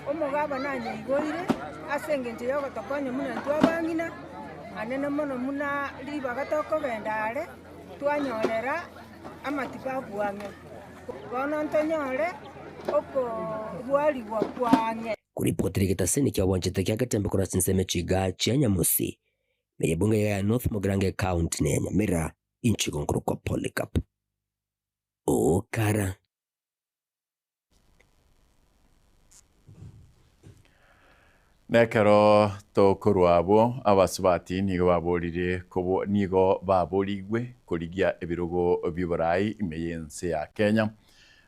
[SPEAKER 23] omogabana anyeigoire ase engencho y'ogotokonya buna intwe abang'ina, anene mono buna ribaga tokogenda are, twanyorera amatibabu ang'e. Bono ntonyore okorwarigwa kwang'e.
[SPEAKER 1] Kuripotera egetaseni kia obwanchete kia Getembe korwa ase ensemo echiga chia Nyamusi, meye ebunge iga ya North Mugirango County na ya Nyamira, inche igo nkorokwa Polycarp Okara.
[SPEAKER 7] Nekero tokorwa abwo, abasubati nigo baborire kobo nigo baborigwe korigia ebirogo bi'oborai ime y'ense ya Kenya.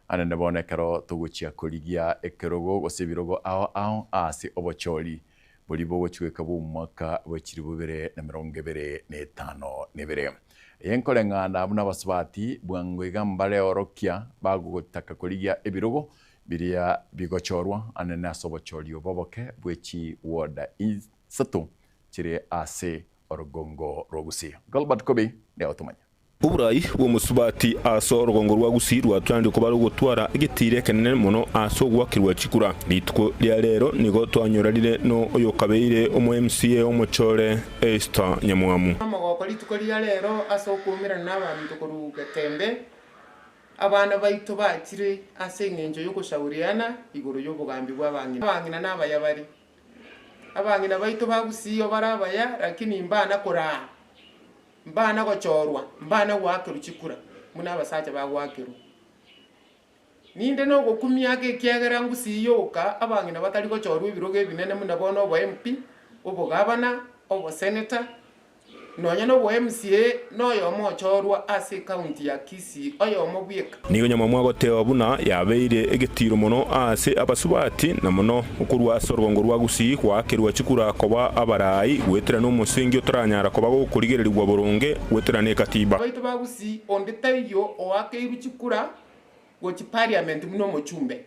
[SPEAKER 7] Anene bono ekero togochia korigia ekerogo gose ebirogo ao ao ase obochori bori bogochweka bw'omwaka bwa chilifu bibere na mirongo ebere na etano na ebere. Eye nkoreng'ana buna abasubati bwango iga mbareorokia bagotaka korigia ebirogo biria bigochorwa anene ase obochori oboboke bwe chiwoda isato chire ase orogongo rwa Gusii. Gilbert Kobi nigo otomanya.
[SPEAKER 24] Oborai bw'omosubati ase orogongo rwa Gusii rwatwanire koba rogotwara egetiro ekenene mono ase ogwakirwa chikura. Rituko ria rero nigo twanyorarire no oyokabeire omo MCA omochore Esther Nyamwamu.
[SPEAKER 25] Omogoko rituko ria rero ase okoumerana na abanto korwa Getembe, abana baito bachire ase eng'encho y'ogoshauriana igoro y'obogambi bw'abang'ina. Abang'ina nabaya bare. Abang'ina baito ba Gusii bare abaya lakini mbana koraa, mbana gochorwa, mbana goakerwa chikura buna abasacha bagoakerwa. Ninde nogokumia ake ekiagera Gusii yoka abang'ina batari gochorwa ebirogo ebinene buna bono obo MP, obogavana, oboseneta, nonya na obo MCA noyomo ochorwa ase ekaunti ya Kisii oyomo bweka.
[SPEAKER 24] Nigo Nyamwamu agoteba buna yabeire egetiro mono ase abasubati na mono okorwa ase orogongo rwa Gusii goakerwa chikura koba abarai goetera na omosingi otoranyara koba gokorigererigwa boronge goetera na ekatiba.
[SPEAKER 25] Abaito ba Gusii onde taiyo oakeirwe chikura gochi parliament buna omochumbe.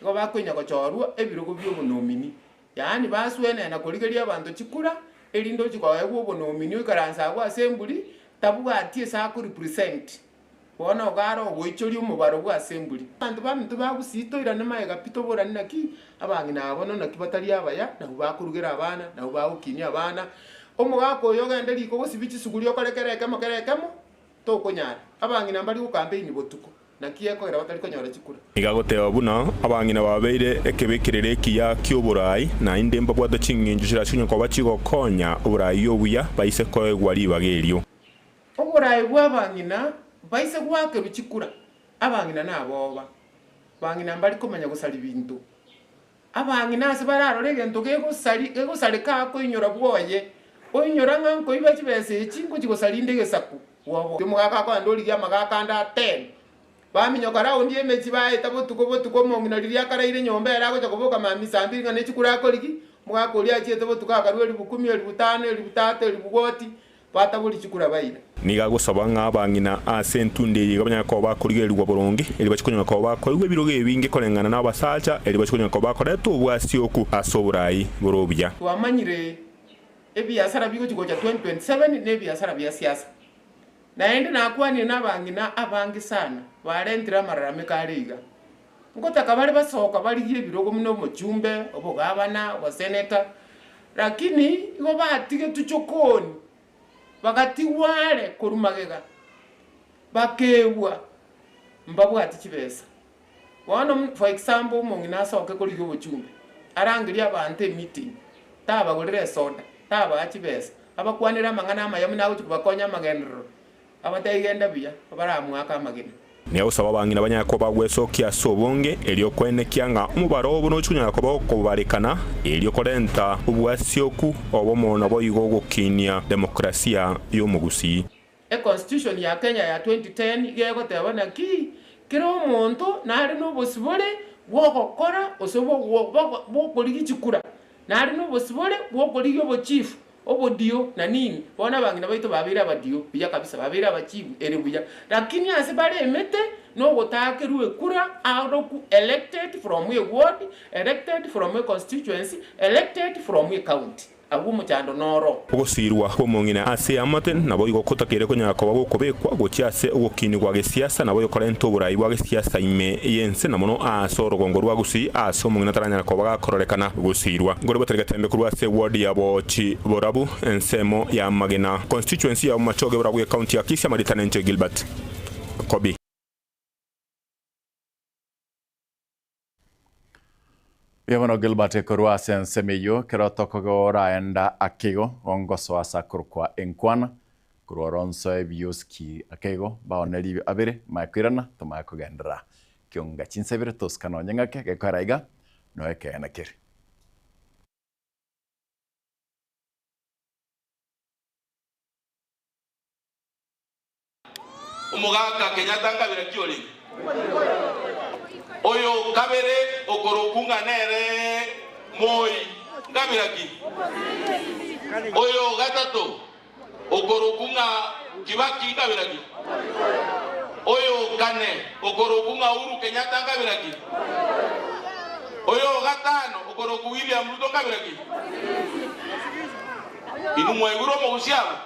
[SPEAKER 25] Igo bakonya gochorwa ebirogo bi'obonomini, yaani baswenena korigeria abanto chikura erinde ochi koegwa obonomini oikaranse agwo assembly tabwati ase akorepresent. Bono ogare ogoichoria omobaro bwa assembly. Abanto baminto ba Gusii toirane magega pi toborane naki abang'ina aba bono naki batari abaya nabwo bakorugera abana nabwo bagokinia abana. Omogaka oyo ogende riko gosibia chisuguri okore kera ekemo kera ekemo, tokonyara. Abang'ina mbari gokampeini botuko, naki ekogera batari konyora chikura.
[SPEAKER 24] Nigo agoteba buna abang'ina babeire ekebekerero ekiya ki'oboraai, naende mbabwate ching'encho chirasinywe koba chigokonya oboraai obuya baise koegwa ribaga erio.
[SPEAKER 25] Oboraai bw'abang'ina baise goakerwa chikura, abang'ina naboba. Bang'ina mbari komanya gosaria binto. Abang'ina ase bararore egento gegosari gegosareka akoinyora bwoye, oinyora ng'a nkoiba chibesa echi ngochia gosarinde egesaku bwobo. Omogaka akogenda origia amagaka ande ateme. Baminyoka raundi emechie baeta botuko botuko omong'ina riria akaraire nyomba ere agocha koboka mambia saa mbiri ng'a nechikura akorigi, omogaka oria achiete botuko akarua elifu kumi, elifu tano, elifu tatu, elifu goti, Batabori chikura baira.
[SPEAKER 24] Nigo agosaba ng'a abang'ina ase entunda eye iga banyare koba bakorigererigwa boronge, erio bachie konyora koba bakoigwa ebirogo ebinge koreng'ana nabasacha, erio bachie konyora koba bakoreta obwasioku ase oborai bore obuya.
[SPEAKER 25] Twamanyire ebiasara bigochia gocha 2027 na ebiasara bia siasa. Naende nakwanire nabang'ina abange sana barentire amararamiko are iga. Ngotaka bare basoka barigie ebirogo buna omochumbe, obogabana, oboseneta, lakini igo batigetwe chokoni, bagatigwa are korwa magega, bakeegwa mbabwati chibesa. Bono for example omong'ina asoke korigia obochumbe, arangerie abanto emeeting, tabagorera esoda, tabaa chibesa, abakwanere amang'ana amaya buna agochia kobakonya amagenderero, Abatebie genda buya, baramwake amagena.
[SPEAKER 24] Niagosaba abang'ina banyare koba gwesokia ase obonge, erio koenekia ng'a omobaro obo nochia konyara koba okobarekana, erio korenta obwasioku obomo naboigo gokinia demokrasia y'omogusii.
[SPEAKER 25] Econstitution ya Kenya ya 2010 iga egoteba naki kera omonto nare nobosibore bw'ogokora gose bw'okorigia chikura, nare nobosibore bw'okorigia obochifu, Obodio na nini? Bono abang'ina baito babeire abadio buya kabisa, babeire abachibu ere buya. Lakini ase bare emete nogotakerwa ekura aroku elected from a ward, elected from a constituency, elected from a county. Agwo omochando noro.
[SPEAKER 24] Ogosiirwa kw'omong'ina ase eamate naboigo gotakeire konyara koba gokobekwa gochia ase ogokinigwa gesiasa naboigo korenta oborai bwa gesiasa ime y'ense na mono aase orogongo rwa Gusii aase omong'ina taranyara koba gakororekana gosiirwa. Nkore batari getembe korwa ase eward ya Boochi Borabu ensemo ya Magena constituency ya Bomachoge Borabu ecounty ya Kisii Amarieta Nenche Gilbert Kobi.
[SPEAKER 7] Buya mono Gilbert korwa ase ensemo eyio kero tokogoraenda akeigo gongosoa ase akorokwa enkwana korwa oronsoe ebioski akeigo baone ribi abere maya koirana tomanye kogenderera kionga chinsa ibere tosika nonye ng'ake gekoera iga noe ekeene kere.
[SPEAKER 18] Omogaka Kenyatta nkabira ki orenge? Oyo kabere okorokwa ng'a nere Moi nkabira ki? Oyo gatato okorokwa ng'a Kibaki nkabira ki? Oyo kane okorokwa ng'a Uhuru Kenyatta nkabira ki? Oyo gatano okorokwa William Ruto nkabira ki? Inwe mwaigure omogusia abo?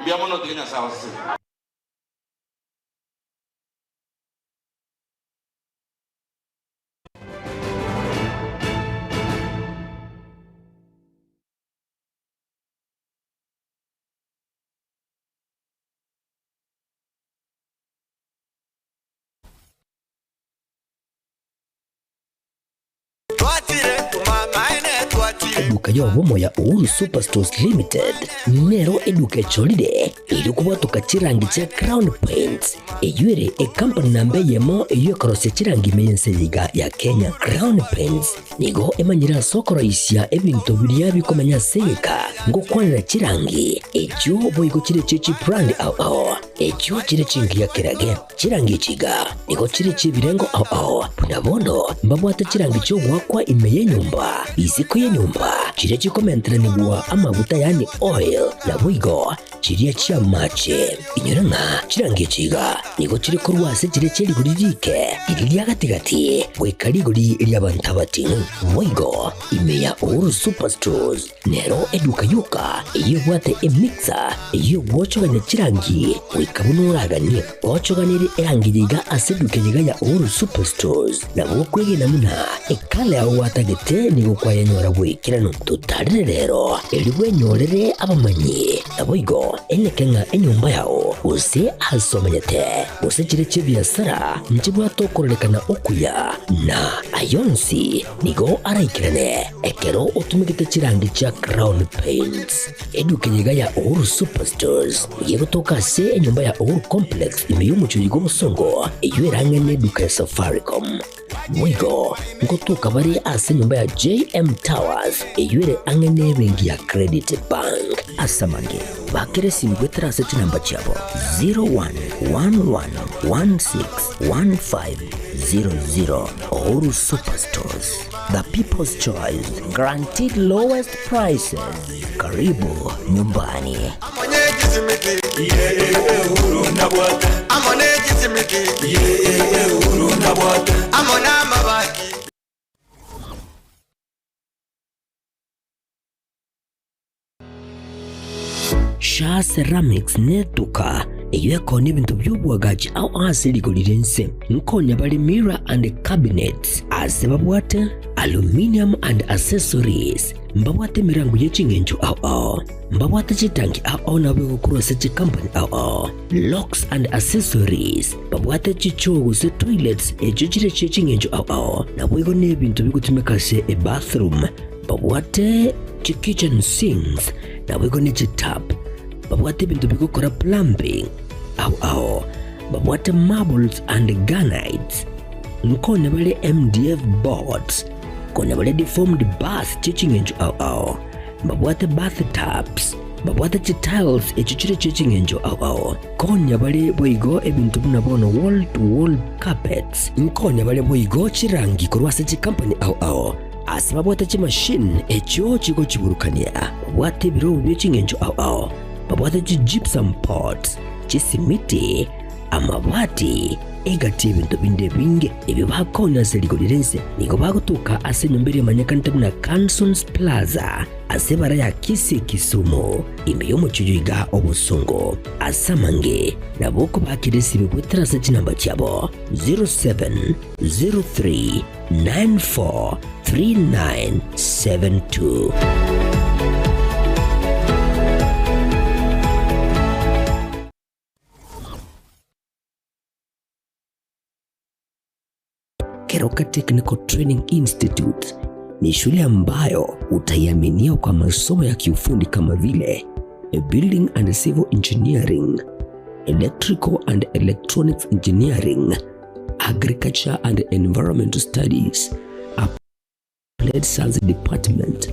[SPEAKER 18] Mbuya mono tiga Nyasae abasesenie.
[SPEAKER 1] Eduka y'obomo ya Uhuru Superstores Limited nero eduka echorire erio kobwatoka chirangi chia Crown Paints, eyio ere ekampani namba eyemo eyio ekorosia chirangi ime y'ense eye iga ya Kenya. Crown Paints nigo emanyire ase okoroisia ebinto biria bikomenya ase egeka ngokwanera chirangi echio boigo chire chie chibrand ao ao echio chire chingiya kerage. Chirangi echi iga nigo chire chi'ebirengo ao ao, buna bono mbabwate chirangi chi'ogoakwa ime y'enyomba, isiko y'enyomba, chiria chikomenteranigwa amaguta yaani oil, naboigo chiria chi'amache. Inyora ng'a chirangi echi iga nigo chire korwa ase chiria chie rigori riike, riria ria gati-gati, goika rigori ri'abanto abating'u. Boigo ime ya Uhuru Superstores nero eduka yoka eyio ebwate emixer eyio egwochogania chirangi goika buna oraganie. Gochoganerie erangi eye iga ase eduka eye iga ya Uhuru Superstores nabo okwegena buna ekala yao gwatagete nigo kwayenyora bw'ekeranu. Totarere rero erio bwenyorere abamanyi. Naboigo eneke ng'a enyomba yao, gose aase omenyete, gose chiria chi'ebiasara, nchibwate okororekana okuya, na ay'onsi nigo araikerane ekero otumegete chirangi chia Crown Paints. Eduka eye iga ya Uhuru Superstores nigo egotoka ase enyomba ya Uhuru Complex ime y'omochie oyo bw'obosongo, eyio erang'e neduka ya Safaricom. Boigo ngotoka bare ase enyomba ya JM Towers eyio ere ang'e n'ebenki ya Credit Bank. Ase amange, bakera esimi goetera ase chinamba chiabo 0111161500. Uhuru Superstores, the people's choice, guaranteed lowest prices. Karibu nyumbani. Shaa Ceramics netuka eyio ekoona ebinto bi'oboagachi ao ase rigori ri'ense. Nkonya bare mirror and cabinets ase babwate aluminium and accessories. Mbabwate emerango ye ching'encho ao ao. Mbabwate chitanki ao ao nabo egokorwa ase chikampani ao ao. Locks and accessories. Babwate chichoo gose toilets echio chire chie ching'encho ao ao. Naboigo nebinto bigotumeka ase ebathroom. Babwate chikitchen sinks naboigo ne chitap. Babwate ebinto bigokora plumbing ao ao. Babwate marbles and granites. Nkonya bare MDF boards. Konya bare deformed bath chie ching'encho ao ao. Mbabwate bath tubs, mbabwate chitiles echio chire chie ching'encho ao ao. Konya bare boigo ebinto buna bono wall to wall carpets. Nkonya bare boigo chirangi korwa ase chikampani ao ao. Ase babwate chimachine echio chigochiburukania. Babwate ebirobu bie ching'encho ao ao. Babwate chi gypsum pots, chisimiti, amabati, egati y'ebinto binde ebinge ebio bakonya ase rigori ri'ense. Nigo bagotoka ase enyomba eria emanyekanete buna Cansons Plaza ase ebara ya Kisii Kisumu, ime y'omochie oyo iga obosongo. Ase amange nabo okobakera esimu goetera ase chinamba chiabo 0703 943972. Keroka Technical Training Institute ni shule ambayo utaiaminia kwa masomo ya kiufundi kama vile Building and Civil Engineering, Electrical and Electronics Engineering, Agriculture and Environmental Studies, Applied Science Department,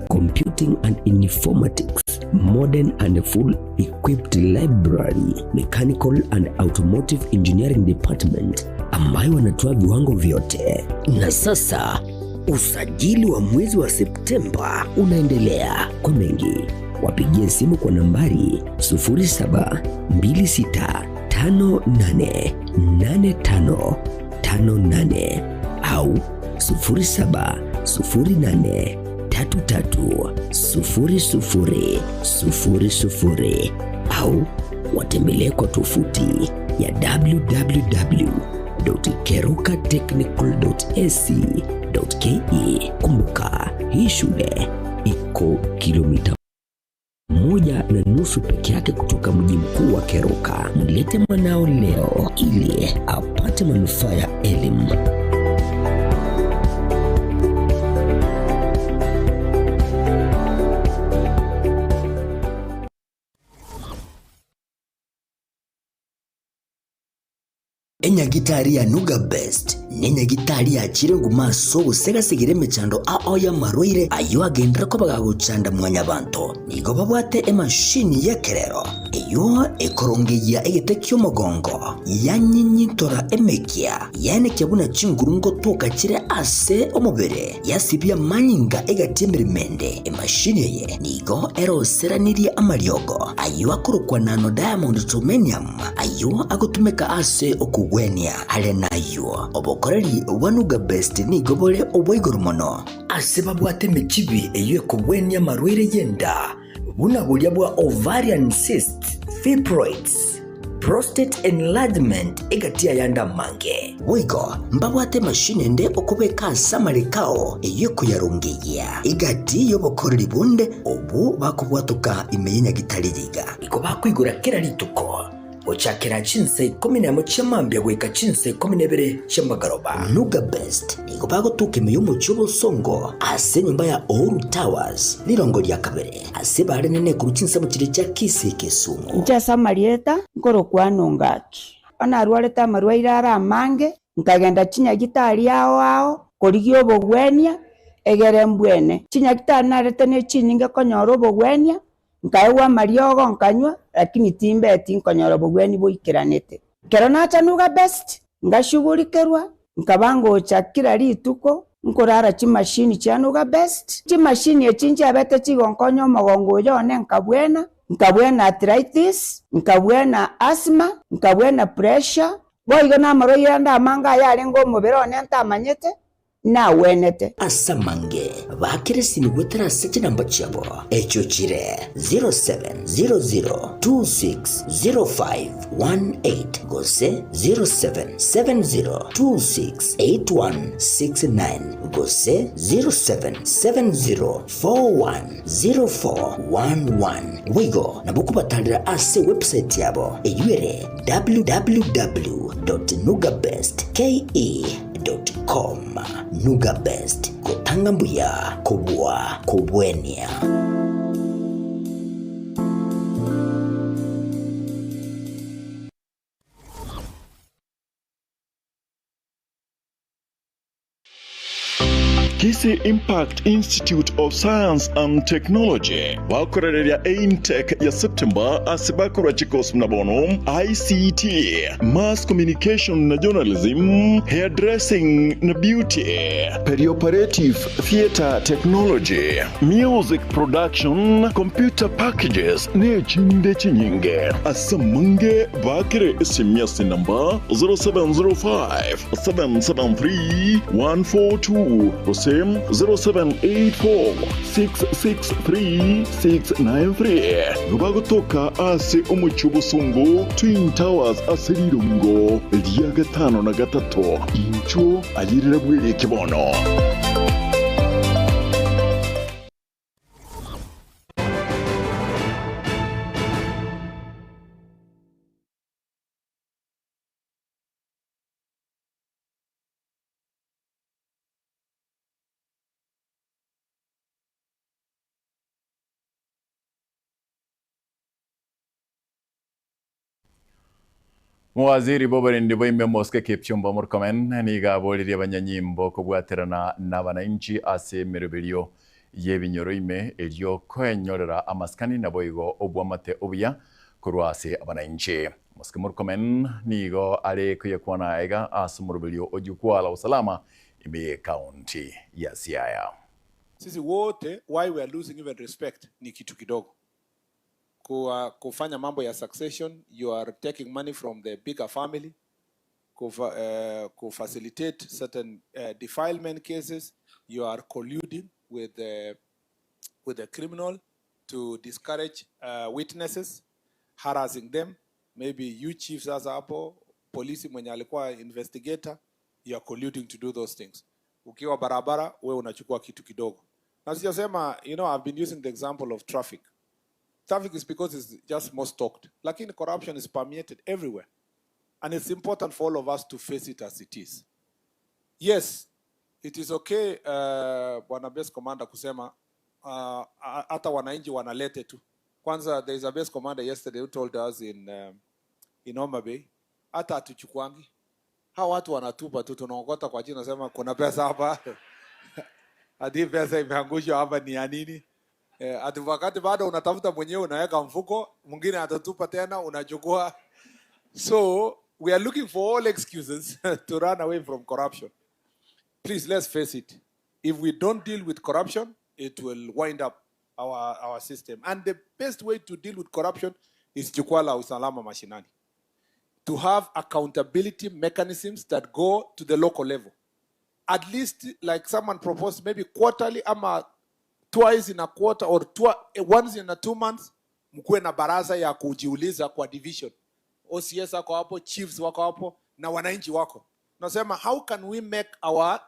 [SPEAKER 1] Computing and Informatics, Modern and Full Equipped Library, Mechanical and Automotive Engineering Department ambayo wanatoa viwango vyote. Na sasa usajili wa mwezi wa Septemba unaendelea. Kwa mengi wapigie simu kwa nambari 0726588558 au 0708330000 au watembelee kwa tovuti ya www.kerukatechnical.ac.ke. Kumbuka, hii shule iko kilomita 1.5 peke yake kutoka mji mkuu wa Keroka. Mlete mwanao leo ili apate manufaa ya elimu. Enyagitari ya Nuga Best nenyagitari yachire nguma ase ogosegasegera emechando ao y'amarwaire ayio agenderere koba gagochanda mwanyabanto. Nigo babwate emashini y'ekerero. Eyio ekorongeyia egete ki'omogongo, yanyinyintora emekia, yaenekia buna chinguru ngotoka chire ase omobere, yasibia amanyinga egati emeremo ende. Emashini eye nigo eroseranirie amariogo ayio akorokwa nano diamond germanium, ayio agotumeka ase okogwenia. Are nayio, obokoreri bwa Nugabest nigo bore obwa igoro mono. Ase babwate emechibi eyio ekogwenia amarwaire y'enda, buna boria bwa ovarian cysts, fibroids, prostate enlargement egati y'ayande amange. Boigo mbabwate emashini ende okobeka ase amareko ao eyio ekoyarongeyia egati y'obokoreri bonde obwo bakobwatoka ime ye nyagitari iga. Igo bakoigora kera rituko gochakera chinsa ikomi nemo chia mambia goika chinsa ikomi na ibere chi'amagoroba. Nuga Best nigo bagotoka ime y'omochie obosongo ase enyomba ya Uhuru Towers rirongo ria kabere ase bare nene korwa chinsemo chiria chia Kisii Kisumu.
[SPEAKER 6] Inche ase amarieta nkorokwana ongaki. Onye narwarete amarwaire are amange, nkagenda chinyagitari ao ao korigia obogwenia, egere mbwene. Chinyagitari narete ne chinyinge konyora obogwenia, nkaegwa amariogo nkanywa, lakini timbeti nkonyora obogwenia boikeranete. Ekero nacha Nuga Best, ngashugurikerwa, nkaba ngocha kila rituko, nkorara chimashini chia Nuga Best. Chimashini echi nchiabete chigonkonya omogongo oyo one nkabwena, nkabwena arthritis, nkabwena asthma, nkabwena pressure, boigo na amarwaire ande amange aya arenge omobere one ntamanyete, nagwenete.
[SPEAKER 1] Ase amange bakire esimi goetera ase chinamba chiabo, echio chire 0700260518 gose 0770268169 gose 0770410411. Boigo nabo okobatarera ase ewebsite yabo eyio ere www.nugabestke.com. Nugabest, gotanga mbuya kobua kobwenia.
[SPEAKER 10] Kisii Impact Institute of Science and Technology bakorereria eintake ya September ase bakorwa chikosi buna bono ICT, Mass Communication na Journalism, Hairdressing na Beauty, Perioperative Theatre Technology, Music Production, Computer Packages na echinde chinyinge. Ase amange baakere esimi ase enamba 0705 773 142 gose 0784 663 693. Nigo bagotoka ase omochie obosongo Twin Towers ase rirongo ria gatano na gatato. Inchuo ayerera bwereke bono.
[SPEAKER 7] Mowaziri bw'oborendi bwa ime Mosike Kipchumba Murkomen nigo aboririe abanyanyimbo kobwaterana n'abananchi ase emeroberio y'ebinyoro ime erio koenyorera amasikani naboigo obwamate obuya korwa ase abananchi. Mosike Murkomen nigo are koyekwana aiga ase omoroberio o Jukwaa la Usalama ime y'ekaunti ya Siaya.
[SPEAKER 9] Sisi wote why we are losing even respect ni kitu kidogo. Kwa kufanya mambo ya succession, you are taking money from the bigger family kufa, kufacilitate certain defilement cases, you are colluding with the criminal to discourage witnesses, harassing them. Maybe you chiefs sasa hapo, polisi mwenye alikuwa investigator, you are colluding to do those things. Ukiwa barabara, we unachukua kitu kidogo. Na sijasema, I've been using the example of traffic. Traffic is because it's just most talked. Lakini corruption is permeated everywhere. And it's important for all of us to face it as it is. Yes, it is okay, Bwana Base Commander kusema hata wananchi wanalete tu. Kwanza there is a base commander yesterday who told us in Homa Bay hata hatuchukuangi. Hawa watu wanatupa tu, tunaokota kwa chini, nasema kuna pesa hapa. Hadi pesa imeangushwa hapa ni ya nini?
[SPEAKER 11] Eh, ati wakati bado unatafuta mwenyewe unaweka mfuko, mwingine atatupa tena unachukua. So we are looking for all excuses to run away from corruption. Please, let's face it. If we don't deal with corruption, it will wind up our system. And the best way to deal with corruption is Jukwaa la Usalama Mashinani. To have accountability mechanisms that go to the local level. At least, like someone proposed, maybe quarterly ama twice in a quarter or once in a 2 months, mkuwe na baraza ya kujiuliza kwa division. OCS wako hapo, chiefs wako hapo na wananchi wako. Nasema how can we make our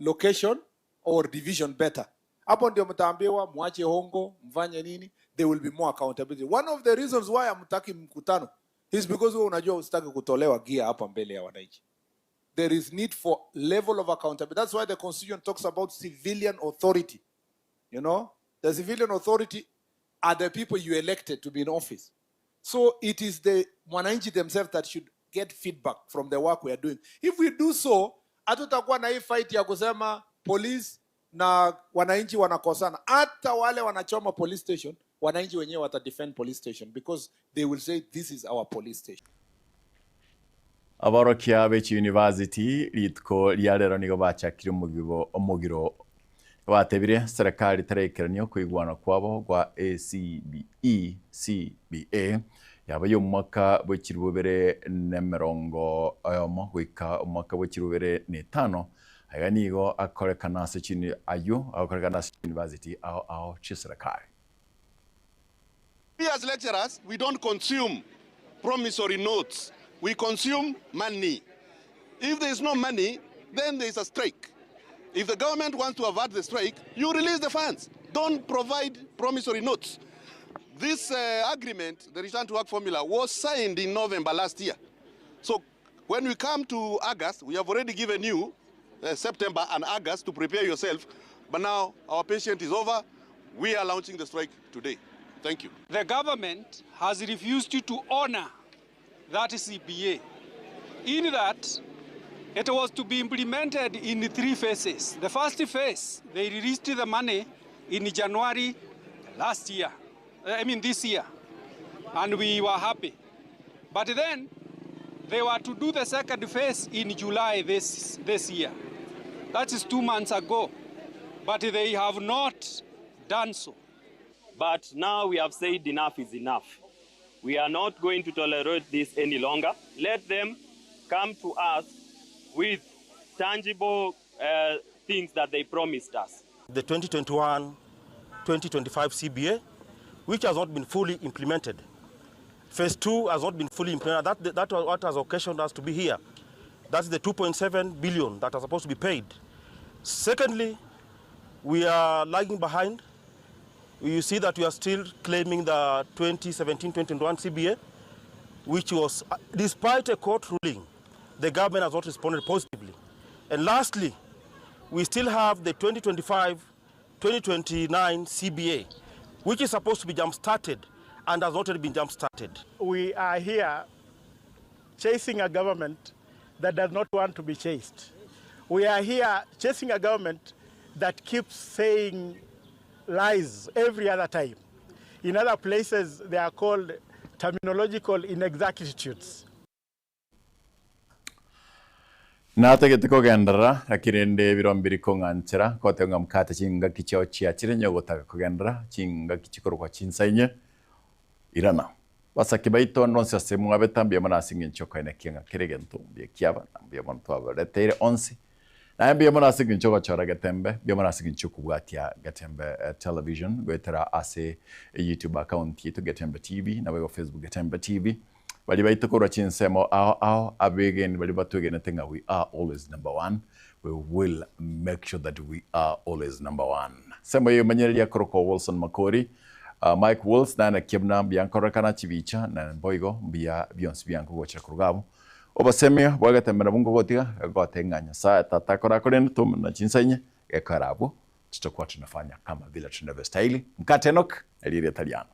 [SPEAKER 11] location or division better? Hapo ndio mtaambiwa mwache hongo, mfanye nini, there will be more accountability. One of the reasons why hamtaki mkutano is because wewe unajua usitaki kutolewa gia hapa mbele ya wananchi. There is need for level of accountability. That's why the constitution talks about civilian authority. The civilian authority are the people you elected to be in office. So it is the mwananchi themselves that should get feedback from the work we are doing. If we do so, hatutakuwa na hii fight ya kusema police na wananchi wanakosana. Hata wale wanachoma police station, wananchi wenyewe wata defend police station because they will say this is our police station.
[SPEAKER 7] Aborokia b'echi university rituko ria rero nigo bachakire omogibo omogiro batebire serikali tarekeranio kuigwana kwabo gwa ACBE CBA yaba y'omwaka bw'ekirubere n'emirongo oyomo goika omwaka bw'ekirubere n'etano aiga nigo akorekana ase chini ayo akorekana ase university ao ao chiserikali.
[SPEAKER 13] We as lecturers, we don't consume promissory notes. We consume money. If there is no money, then there is a strike. If the government wants to avert the strike, you release the funds. Don't provide promissory notes. This agreement, the return to work formula, was signed in November last year. So when we come to August, we have already given you September and August to prepare yourself. But now our patience is over. We are launching the strike today. Thank you.
[SPEAKER 14] The government has refused to honor that CBA in that it was to be implemented in three phases. The first phase, they released the money in January last year, I mean this year, and we were happy. But then they were to do the second phase in July this year. That is 2 months ago. But they have not done so.
[SPEAKER 15] But now we have said enough is enough. We are not going to tolerate this any longer. Let them come to us with tangible things that they promised us.
[SPEAKER 16] The 2021-2025 CBA, which has not been fully implemented. Phase 2 has not been fully implemented. That was what has occasioned us to be here. That's the 2.7 billion that are supposed to be paid. Secondly, we are lagging behind. You see that we are still claiming the 2017-2021 CBA, which was, despite a court ruling, the government has not responded positively. And lastly, we still have the 2025-2029 CBA, which is supposed to be jump-started and has not yet been jump-started.
[SPEAKER 26] We are here chasing a government that does not want to be chased. We are here chasing a government that keeps saying lies every other time. In other places, they are called terminological inexactitudes.
[SPEAKER 7] Nategete kogendera lakini ndi biro mbiri kong'anchera kote mkate chingaki chiao chiachire nyogotaka kogendera chingaki chikorokwa chinsainye irana basaki baito nonsi ase mwabeta mbuya mono ase eng'encho koene kiang'a kere egento mbuya kiaba na mbuya mono twabareteire onsi naye mbuya mono ase eng'encho gochora Getembe, mbuya mono ase eng'encho kobwatia Getembe Television goetera ase YouTube account yetu Getembe TV nabo Facebook Getembe TV bali baito korwa chinsemo ao ao abegeni bali batwegenete ng'a we are always number one. We will make sure that we are always number one. Semo iyo manyereria korokwa Wilson Makori, Mike Wills nana kiebna biankorekana chibicha na mboigo mbia bionsi bianko gochira kurugabo obasemia bwagatembera bungo gotiga gote ng'a Nyasaye tata kora tum na chinsainye gekarabo tutakuwa tunafanya kama vile tunavyostahili. Mkate Enoch elire Italiano.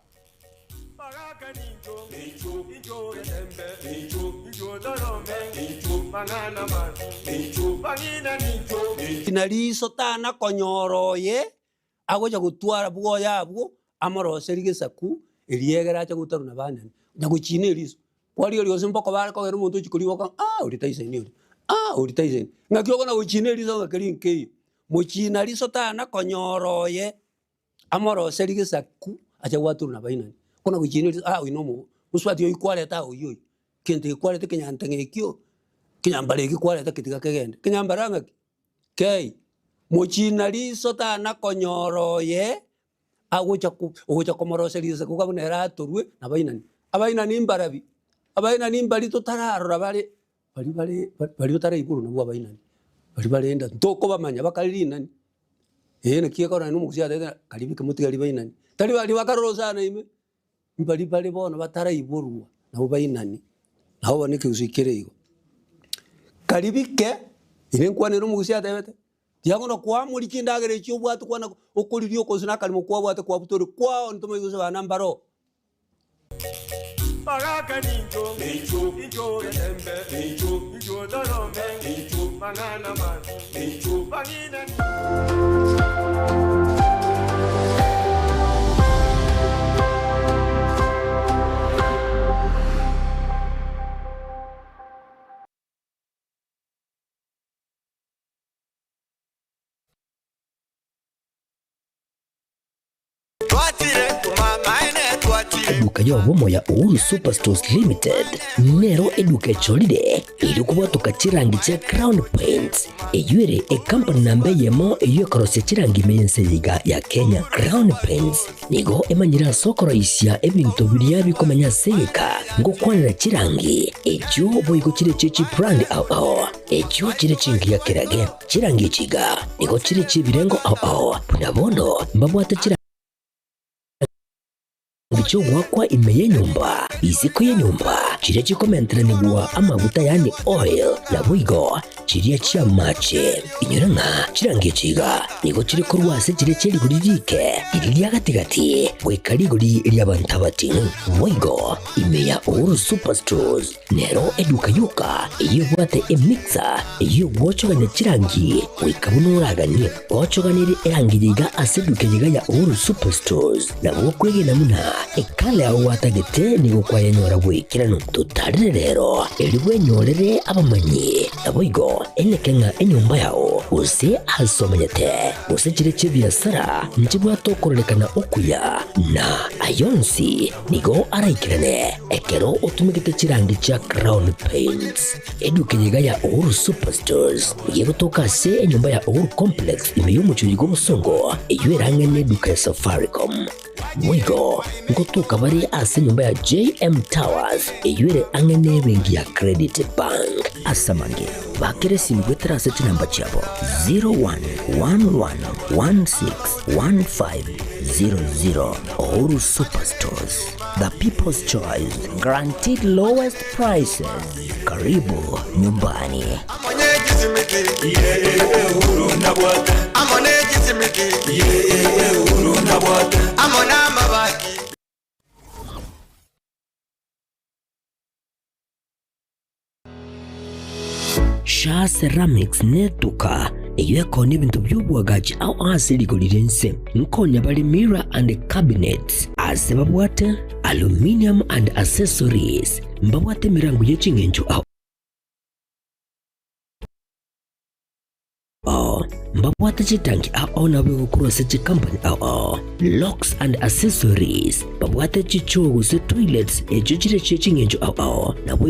[SPEAKER 27] Nariso tana konyoroye agocha gotwara bwoya abwo.
[SPEAKER 8] Amoroserie gesaku erio egere ache gotarwa na banene, na gochina eriso. Kwarigereria gose mboko bare kogera omonto ochia koriboka ng'a ah oria taisaini oria, ah oria taisaini. Ng'aki okona gochina eriso ng'a keria nkeiyo. Mochina riso tana konyora oye, amoroserie gesaku ache gwatorwa na bainani. Okona gochina eriso ah oyo na omo mosubati oyio kwareta aa oyio oyio, kento eke kwareta ekenyanteng'a ekio, ekenyambara eke kwareta ketiga kegende. Ekenyambara ng'aki? Kei. Mochina riso tana konyora oye. agocha ogocha komoroseria gesaku buna ere atorwe nabainani. Abainani mbarabi? Abainani mbari totararora bare baria bare baria otaraiborwa nabwo abainani, baria bare enda ntokobamanya bakare rinani. Ee naki ekero naende omogusii atebete ng'a karibu motigari bainani, tari baria bakarora osana ime, mbari bare bono bataraiborwa nabwo bainani, nabo bono ekegusii kere igo. Karibike, ere nkwane ere omogusii atebete. Tiagono kwamori chindagera echio obwate kwana okoriria okonsu na akarimo kwabwate kwabutore kwao ntomanye gose bana mbaro.
[SPEAKER 12] Bagaka nincho, incho getembe, incho torome, mang'ana mabi, bang'ina.
[SPEAKER 1] Eduka y'obomo ya Uhuru Superstores Limited nero eduka echorire erio kobwatoka chirangi chia Crown Paints eyio ere ekampani namba eyemo eyio ekorosia chirangi ime y'ense eye iga ya Kenya. Crown Paints nigo emanyire ase okoroisia ebinto biria bikomenya ase egeka ngokwanera chirangi echio boigo chire chie chibrand ao ao. Echio chire chingiya kerage, chirangi echi iga nigo chire chi'ebirengo ao ao, buna bono mbabwate chirangi chi'ogoakwa ime y'enyomba, isiko y'enyomba, chiria chikomenteranigwa amaguta yaani oil, naboigo chiria chi'amache. Inyora ng'a chirangi echi iga nigo chire korwa ase chiria chie rigori riike, riria ria gati-gati, goika rigori ri'abanto abating'u. Boigo ime ya Uhuru Superstores Nero eduka yoka eyio ebwate emixer eyio egwochogania chirangi goika buna oraganie. Gochoganerie erangi eye iga ase eduka eye iga ya Uhuru Superstores nabo okwegena buna ekala yao gwatagete nigo kwayenyora bw'ekeranu. Totarere rero erio bwenyorere abamanyi naboigo eneke ng'a enyomba yao gose ase omanyete gose chire chi'ebiasara nchibwate okororekana okuya na ayonsi Nigo araikerane ekero otumegete chirangi chia Crown Paints. Eduka eye iga ya Uhuru Superstores nigo egotoka ase enyomba ya Uhuru Complex ime y'omochie oyo bw'obosongo eyio erang'e neduka ya Safaricom. Boigo ngotoka bare ase enyomba ya JM Towers eyio ere ang'e nebenki ya Credit Bank. Ase amange, bakera esimi goetera ase chinamba chiabo 0111161500. Uhuru Superstores, the people's choice, guaranteed lowest prices. Karibu nyumbani. Shaa Ceramics netuka eyio ekonia ebinto bi'oboagachi ao ase rigori ri'ense. Nkonya bare mirror and cabinets ase babwate aluminium and accessories. Mbabwate emerango ye ching'encho ao ao. Mbabwate chitanki ao nabo egokorwa ase chikampani ao ao. Locks and accessories. Babwate chichoo gose toilets echio chire chie ching'encho ao ao. Nabo.